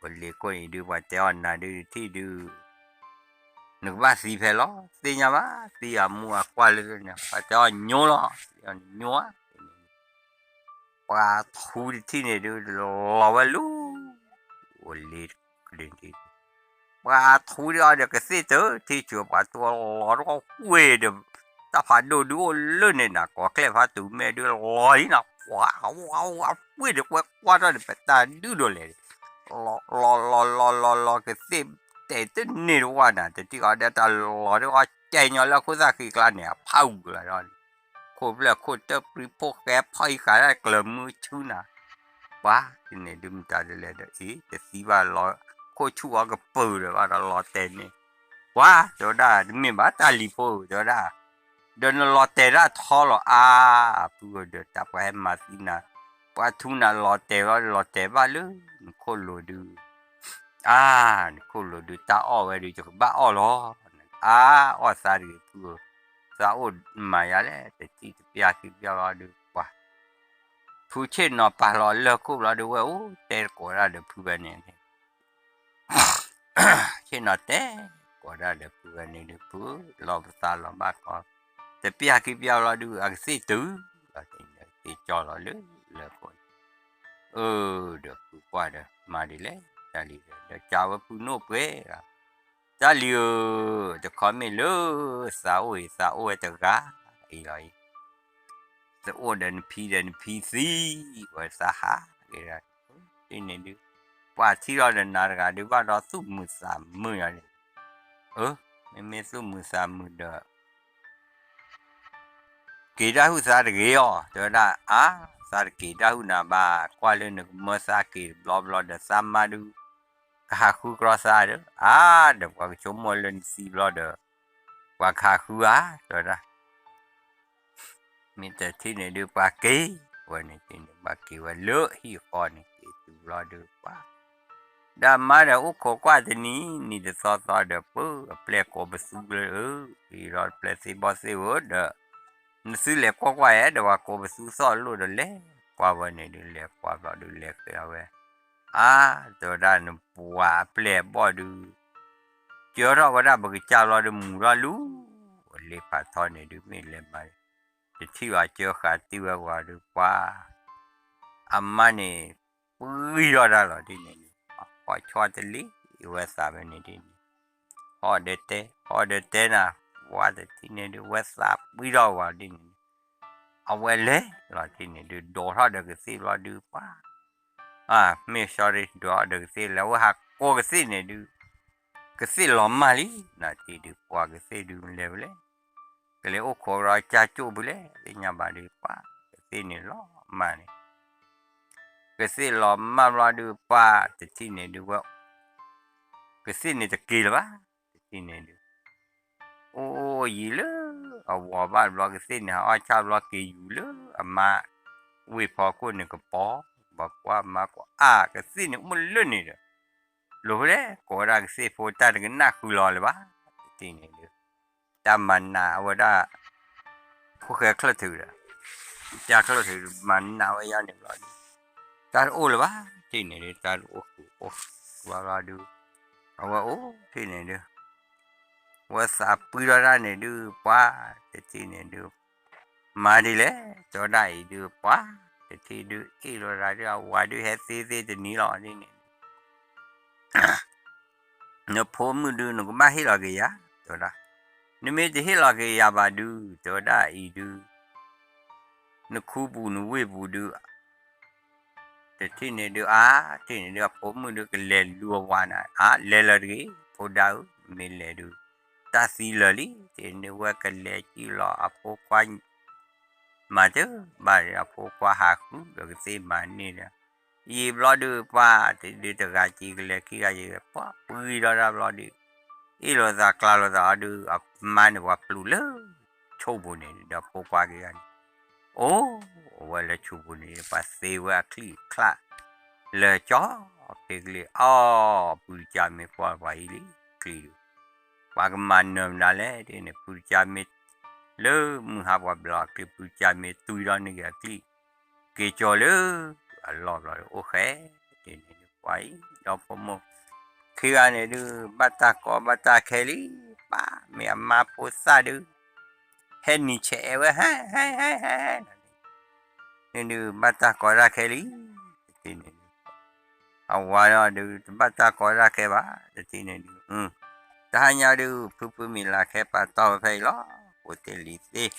ပလ့ၤခိၣ်န့ၣ်ဒုး ပှၤတဲအီၤနၤဒုးတထံၣ်ဒုး နကဘၣ်သံဖဲလီၤ သ့ၣ်ညါဘၣ် သံအမူအကွၢ်လၢန့ၣ် ပှၤတဲအီၤညိလီၤ သံအီၤနညိဧါ ပှၤထူတထံၣ်န့ၣ်ဒုး လီၤဝဲလူၤ အိၣ်လ့ ပှၤထူဒံးအီၤဒီးကသ့ၣ်တထံၣ်ဆူး ပှၤတိၢ်လီၤတကီၢ်ကွ့ၢ်ဒီး တၢ်ဖးဒိၣ်ဒုးအိၣ်လၢန့ၣ်နၤ ကိးကျဲၣ်ဖးတူၤမဲာ်ဒုးလီၤလံနၤ ပှၤ ဝဲကွၢ်ထီၣ်ဒီး ပတၢ်ဒုးဒိးလဲၣ် လီၤလီၤလီၤလီၤလီၤလီၤ ကသ့ၣ်တဲာ်တန့ၢ်တဝၢ်နၤ တထံၣ်ဃီဒီးတၢ်လီၤဒုးဃီ ကဲညီလၢခိၣ်သၣ်ဃံကျါန့ၣ် အဖးဝံၤလီၤဒီး ခိၣ်ဖျၢၣ်ခိၣ်တၢၢ်ပြံဖိၣ်ဃဲဖီၣ်အံၤဃာ်ဒၣ်ကျၢၤမုဆူနၤ ပှၤန့ၣ်ဒုးမတၤဒ်လဲၣ်ဒီး အ့ တသံဘၣ်လီၤ ခိၣ်ဆူၣ်အီၤကပၢၤဒီးဘၣ်ဒီးလီၤတဲာ်န့ၣ် ပှၤ တဲဝဲဒၣ် တမ့ၢ်ဘၣ်တၢ်လံၤဖိ တဲဝဲဒၣ် ဒီးနလီၤတဲာ်တၢ်ထီလီၤအါ ဖုဧၢ ဒီးတၢ်ပှၤဟဲမၤသံနၤ ပှၤထူနၤလီၤတဲာ်လီၤ လီၤတဲာ်ဘၣ်လၢ နခိၣ်လိၤဒုး အါ နခိၣ်လိၤဒုး တၢ်အီၣ်ဝဲဒုး ယကဘၣ်အီၣ်လီၤ အါ အီၣ်သးတဂ့ၤဖုဧၢ သးအိၣ်မၤယါလဲၣ် တထံၣ်တပျၢ်ခံပျၢ်လီၤဒုး ပှၤ ဖုဆ့ၣ်နီၤပာ်လီၤလၢခိၣ်ဘျီဒုးဝဲ အိၣ်တဲတကိးဒၣ်ဒီးဖုဝဲန့ၣ် ဆ့ၣ်နီၤတဲကိးဒၣ်ဒီးဖုဝဲန့ၣ်ဒုး ဖုလီၤပသးလီၤဘၣ်ခီ တပျၢ်ခံပျၢ်လီၤဒုး အကသ့ၣ်တုၤ သ့ၣ်ကၠီလီၤလၢလၢခိၣ် အၢ ဒီးဖုကွၢ်ဒီး မၤဒ်လဲၣ် တၢ်လံၤဒီး ဒီးကးဝဲဖုနိၣ်ပှဲၤ တၢ်လံၤဧၢ တခီမ့ၢ်လၢ သးအိၣ်အံၤ သးအိၣ်ဝဲတဂၤအံၤလီၤအံၤ သးအိၣ်ဒီးနဖံဒီးနဖံသံ ဝဲသးဟးဂ့ၤဒၣ် ဒ်န့ၣ်ဒုး ပှၤထံၣ်လီၤဒီးနၤတဂၤဒုး ဘၣ်ဒီးသူၣ်မုာ်သးမုာ်ယၤန့ၣ် အၢ မ့မ့ၢ်သူၣ်မုာ်သးမုာ်ဒီး က့ၤတၢ်ဟုၣ်သးတဂ့ၤအီၤ တဲဝဲဒၣ် အါ သးတက့ၤတၢ်ဟုၣ်နၤဘၣ် ကွၢ်လၢနကမၢသးက့ၤတဘျီဘျီဒီး သးမါဒုး ကဟးဃုကြီသးဒီး အါ ဒီးပှၤကဆိကမိၣ်လၢနသံဘျီဒီး ပှၤကဟးဃုဧါ တဲဝဲဒၣ် မ့ၢ်တထံၣ်န့ၣ်ဒုး ပှၤက့ၤဝဲန့ၣ်န့ၣ် ပှၤက့ၤဝဲလၢဟံၣ်ဃီန့ၣ် က့ၤတုၤဘျီဒုးပှၤ ဒီးမါဒီးအိၣ်ခိးကွၢ်တနံၤ နံၤတသီသီဒီး ပၢ်အပျဲၢ်ကိးပသူလၢ အၢ က့ၤဒီးပျဲၢ်သ့ဘီၣ်သ့ၣ်ဧၢဒီး နသုလဲၤကွၢ်ကွၢ်ဧါ ဒီးပှၤကိးပသူသီၣ်လိၣ်ဒီးလဲၤကွၢ်ဝဲန့ၣ်ဒုး လဲၤကွၢ်ဘျီဒုးလဲၤဃဲၤအဝဲ အါ တဲဝဲဒၣ်နပှၤအပျဲၢ်အဘီၣ်ဒုး ကၢထီၣ်ဝဲဒၣ်ပကစၢ်ဘျီဒုးမူထီၣ်လူၤ လ့ဖးထီန့ၣ်ဒုးမ့ၢ်လဲၤမၤ တထံၣ်ဘၣ်ကၢဃာ်တံၢ်ဝဲဝၤဒုးပှၤ အမါန့ၣ် ပှံထီၣ်တၢ်လီၤဒ်န့ၣ်န့ၣ် ဟီၣ်ဆီတလ့ဝဲသးဝဲန့ၣ်ဒ်န့ၣ် ဟီၣ်ဒီးတဲ ဟီၣ်ဒီးတဲနၤ ပှၤတထံၣ်န့ၣ်ဒုး ဝဲသးပှံထီၣ်ဝဲဒ်န့ၣ်န့ၣ် အဝဲလဲၤလီၤဒ်န့ၣ်ဒုး ဒိးထီၣ်ဒီးကသ့ၣ်ဘျီဒုးပှၤ မ့ၢ် sorry ဒိးထီၣ်ဒီးကသ့ၣ်လဲၤဝဲဟးကိးကသ့ၣ်န့ၣ်ဒုး ကသ့ၣ်လီၤမၢ်လံ နၤတ့ၢ်ဒုး ပှၤကသ့ၣ်ဒုးလဲၤဝဲလဲၣ် ကလဲၤအိၣ်ခိးဒီးကၢ်ကၠိၣ်ဘုလဲၣ် သ့ၣ်ညါဘၣ်ဒုးပှၤ ကသ့ၣ်န့ၣ်လီၤမၢ်န့ၣ် ကသ့ၣ်လီၤမၢ်ဘျီဒုးပှၤ တထံၣ်န့ၣ်ဒုးဝဲ ကသ့ၣ်န့ၣ်တက့ၤလၢၤဘၣ် တထံၣ်န့ၣ်ဒုး အိၣ်ယံၤလၢအဝီၤဘၣ်ဘျီ ကသ့ၣ်န့ၣ် ဟးအီၣ်ဆၣ်ဘျီက့ၤယူၤလၢအမါ ဝ့ၢ်ဖီခိၣ်န့ၣ်ကပီၤ, ဘၣ်ကွၢ်မါကွၢ်အါ ကသ့ၣ်န့ၣ်အိၣ်မုၢ်လၢန့ၣ်ဒီး လိၤဖဲလဲၣ် ကိးဝဲဒၣ်ကသ့ၣ်ဖိတၢ်တကနၣ်ဃုာ်လီၤလၢၤဘၣ်, တထံၣ်န့ၣ်ဒုး တၢ်မၤနးအဝဲဒၣ် ဖိၣ်ဃဲချၢၣ်ထုးဒီး ကၢ်ချၢၣ်ထုးမၤနးဝဲယါန့ၣ်ဘျီဒုး တၢ်တအိၣ်လၢၤဘၣ်, တထံၣ်န့ၣ်ဒုး တၢ်တအိၣ်ဃုာ်အိၣ်ဃုာ်ဘျီဒုး အဝဲအိၣ်တထံၣ်န့ၣ်ဒုး ဝဲသးပှံထီၣ်တၢ်န့ၣ်ဒုး ပှၤတထံၣ်န့ၣ်ဒုး မၤဒ်လဲၣ် တဲဝဲဒၣ်အံၤဒုး ပှၤတထံၣ်ဒုး အ့ၣ်လိာ်သးဒုး အဝၤဒုးဟဲသ့သ့တနံၤလီၤဒ်န့ၣ် နဖိမုၣ်ဒုး နကဘၣ်ဟ့ၣ်လီၤက့ၤယၤ တဲဝဲဒၣ်, နမ့ၢ်တဟ့ၣ်လီၤက့ၤယၤဘၣ်ဒုး တဲဝဲဒၣ်အံၤဒုး နခူပူၤနဝ့ၢ်ပူၤဒုး တထံၣ်န့ၣ်ဒုး အါ တထံၣ်န့ၣ်ဒုး အဖိမုၣ်ဒုး ကလဲၤလူၤအဝၤနၤ အါ လဲၤလၢၤတဂ့ၤ ဖိဒါဧၢ, မ့ၢ်လဲၤဒုး တၢ်သံလၢာ်လံ, တထံၣ်န့ၣ်ဝဲကလဲၤစံၣ်လီၤအဖိခွါ မၤတဘၣ်ဒီး အဖိခွါဟးဃုာ်ဒီးကသ့ၣ်မၤန့ၢ်ဒီး ယံာ်ဘျီဒုး ပှၤတဒုးတဂၤက့ၤကလဲၤခံဂၤယံၤ ပှၤပှံထီၣ်တၢ်ဘျီဒုး အ့ၣ်လိာ်သးကျါလိာ်သးအီၤဒုး အမါန့ၣ်ပှၤပျုၤလၢ ဆိၣ်ပူၤန့ၣ်ဒီး အဖိခွါက့ၤဂၤန့ၣ် အိၣ် အဝဲလၢဆိၣ်ပူၤန့ၣ် ပှၤသ့ဝဲအချံၣ်ချၣ် လၢကၠီ ဖဲကလံၤအီၣ် ပုၢ်တကၢ်မ့ၢ်ကွၢ်ပှၤအံၤလံ ချံၣ်ဒုး ပှၤကမၤနၢၤမနုၤလဲၣ် တထံၣ်န့ၣ် ပုၢ်တကၢ်မ့ၢ် လၢမုၢ်ဟါပှၤဘျီအချံၣ် ပုၢ်တကၢ်မ့ၢ်တွံၢ်ထီၣ်န့ၢ်က့ၤအချံၣ် က့ၤကၠီလၢ အလီၢ်ဘျီဒုး အိၣ်ဃဲ တထံၣ်န့ၣ်ဒုး ပှၤအံၤ ဒီဖိမိၢ် ခံဂၤန့ၣ်ဒုး ဘၣ်တၢ်ကီဘၣ်တၢ်ခဲလံ, ပၢ်မ့ၢ်အမါဖိသၣ်ဒုး ဟဲနံၤဆဲးအဲၣ်ဝဲ ဟဲ ဟဲ ဟဲ ဟဲ န့ၣ်ဒုး ဘၣ်တၢ်ကီတၢ်ခဲလံ, တထံၣ်န့ၣ်ဒုး အဝၤဒီးဒုး တဘၣ်တၢ်ကီတၢ်ခဲဘၣ်, တထံၣ်န့ၣ်ဒုး တဟါညါဒုး ဖုဖုမံၤလၤခဲပာ်တီၢ်ဝဲဖဲအံၤလီၤ, အိၣ်တ့ၢ်လံၤသ့,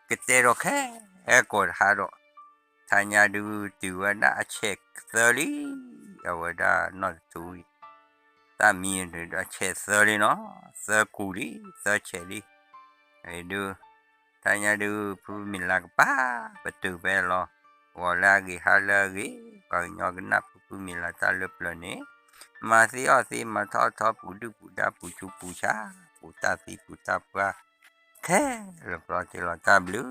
ကတဲဒီးခဲ ဟဲကိးတဟါဒီး တဟါညါဒုး တုၤဝဲဒၣ်အဆဲးသၢလံ, အဝဲဒၣ်နီၢ်တထူအံၤ တၢ်မံၤဒုး အဆဲးသၢလံနီၤ, သၢကူာ်လံ သၢဆဲးလံ, အံၤဒုး တဟါညါဒုး ဖုဖုမံၤလၤကပာ် ပတုာ်ဖဲအလီၢ်, ဂီၤလၢအဂ့ၤ ဟါလၢအဂ့ၤ, ပှၤကညီကနၣ်ဖုဖုမံၤလၤတၢ်လၢပျၢၤန့ၣ်, မၤသ့အီၣ်သ့ မၤထီၣ်ထီ ပူၤဒုၣ်ပူၤဒါ ပူၤဆူးပူၤဆါ, ပူၤတၢ်သံပူၤတၢ်ပှၢ် ခဲလၢာ် ပျီတ့ၢ်လီၤတၢ်ဘျုး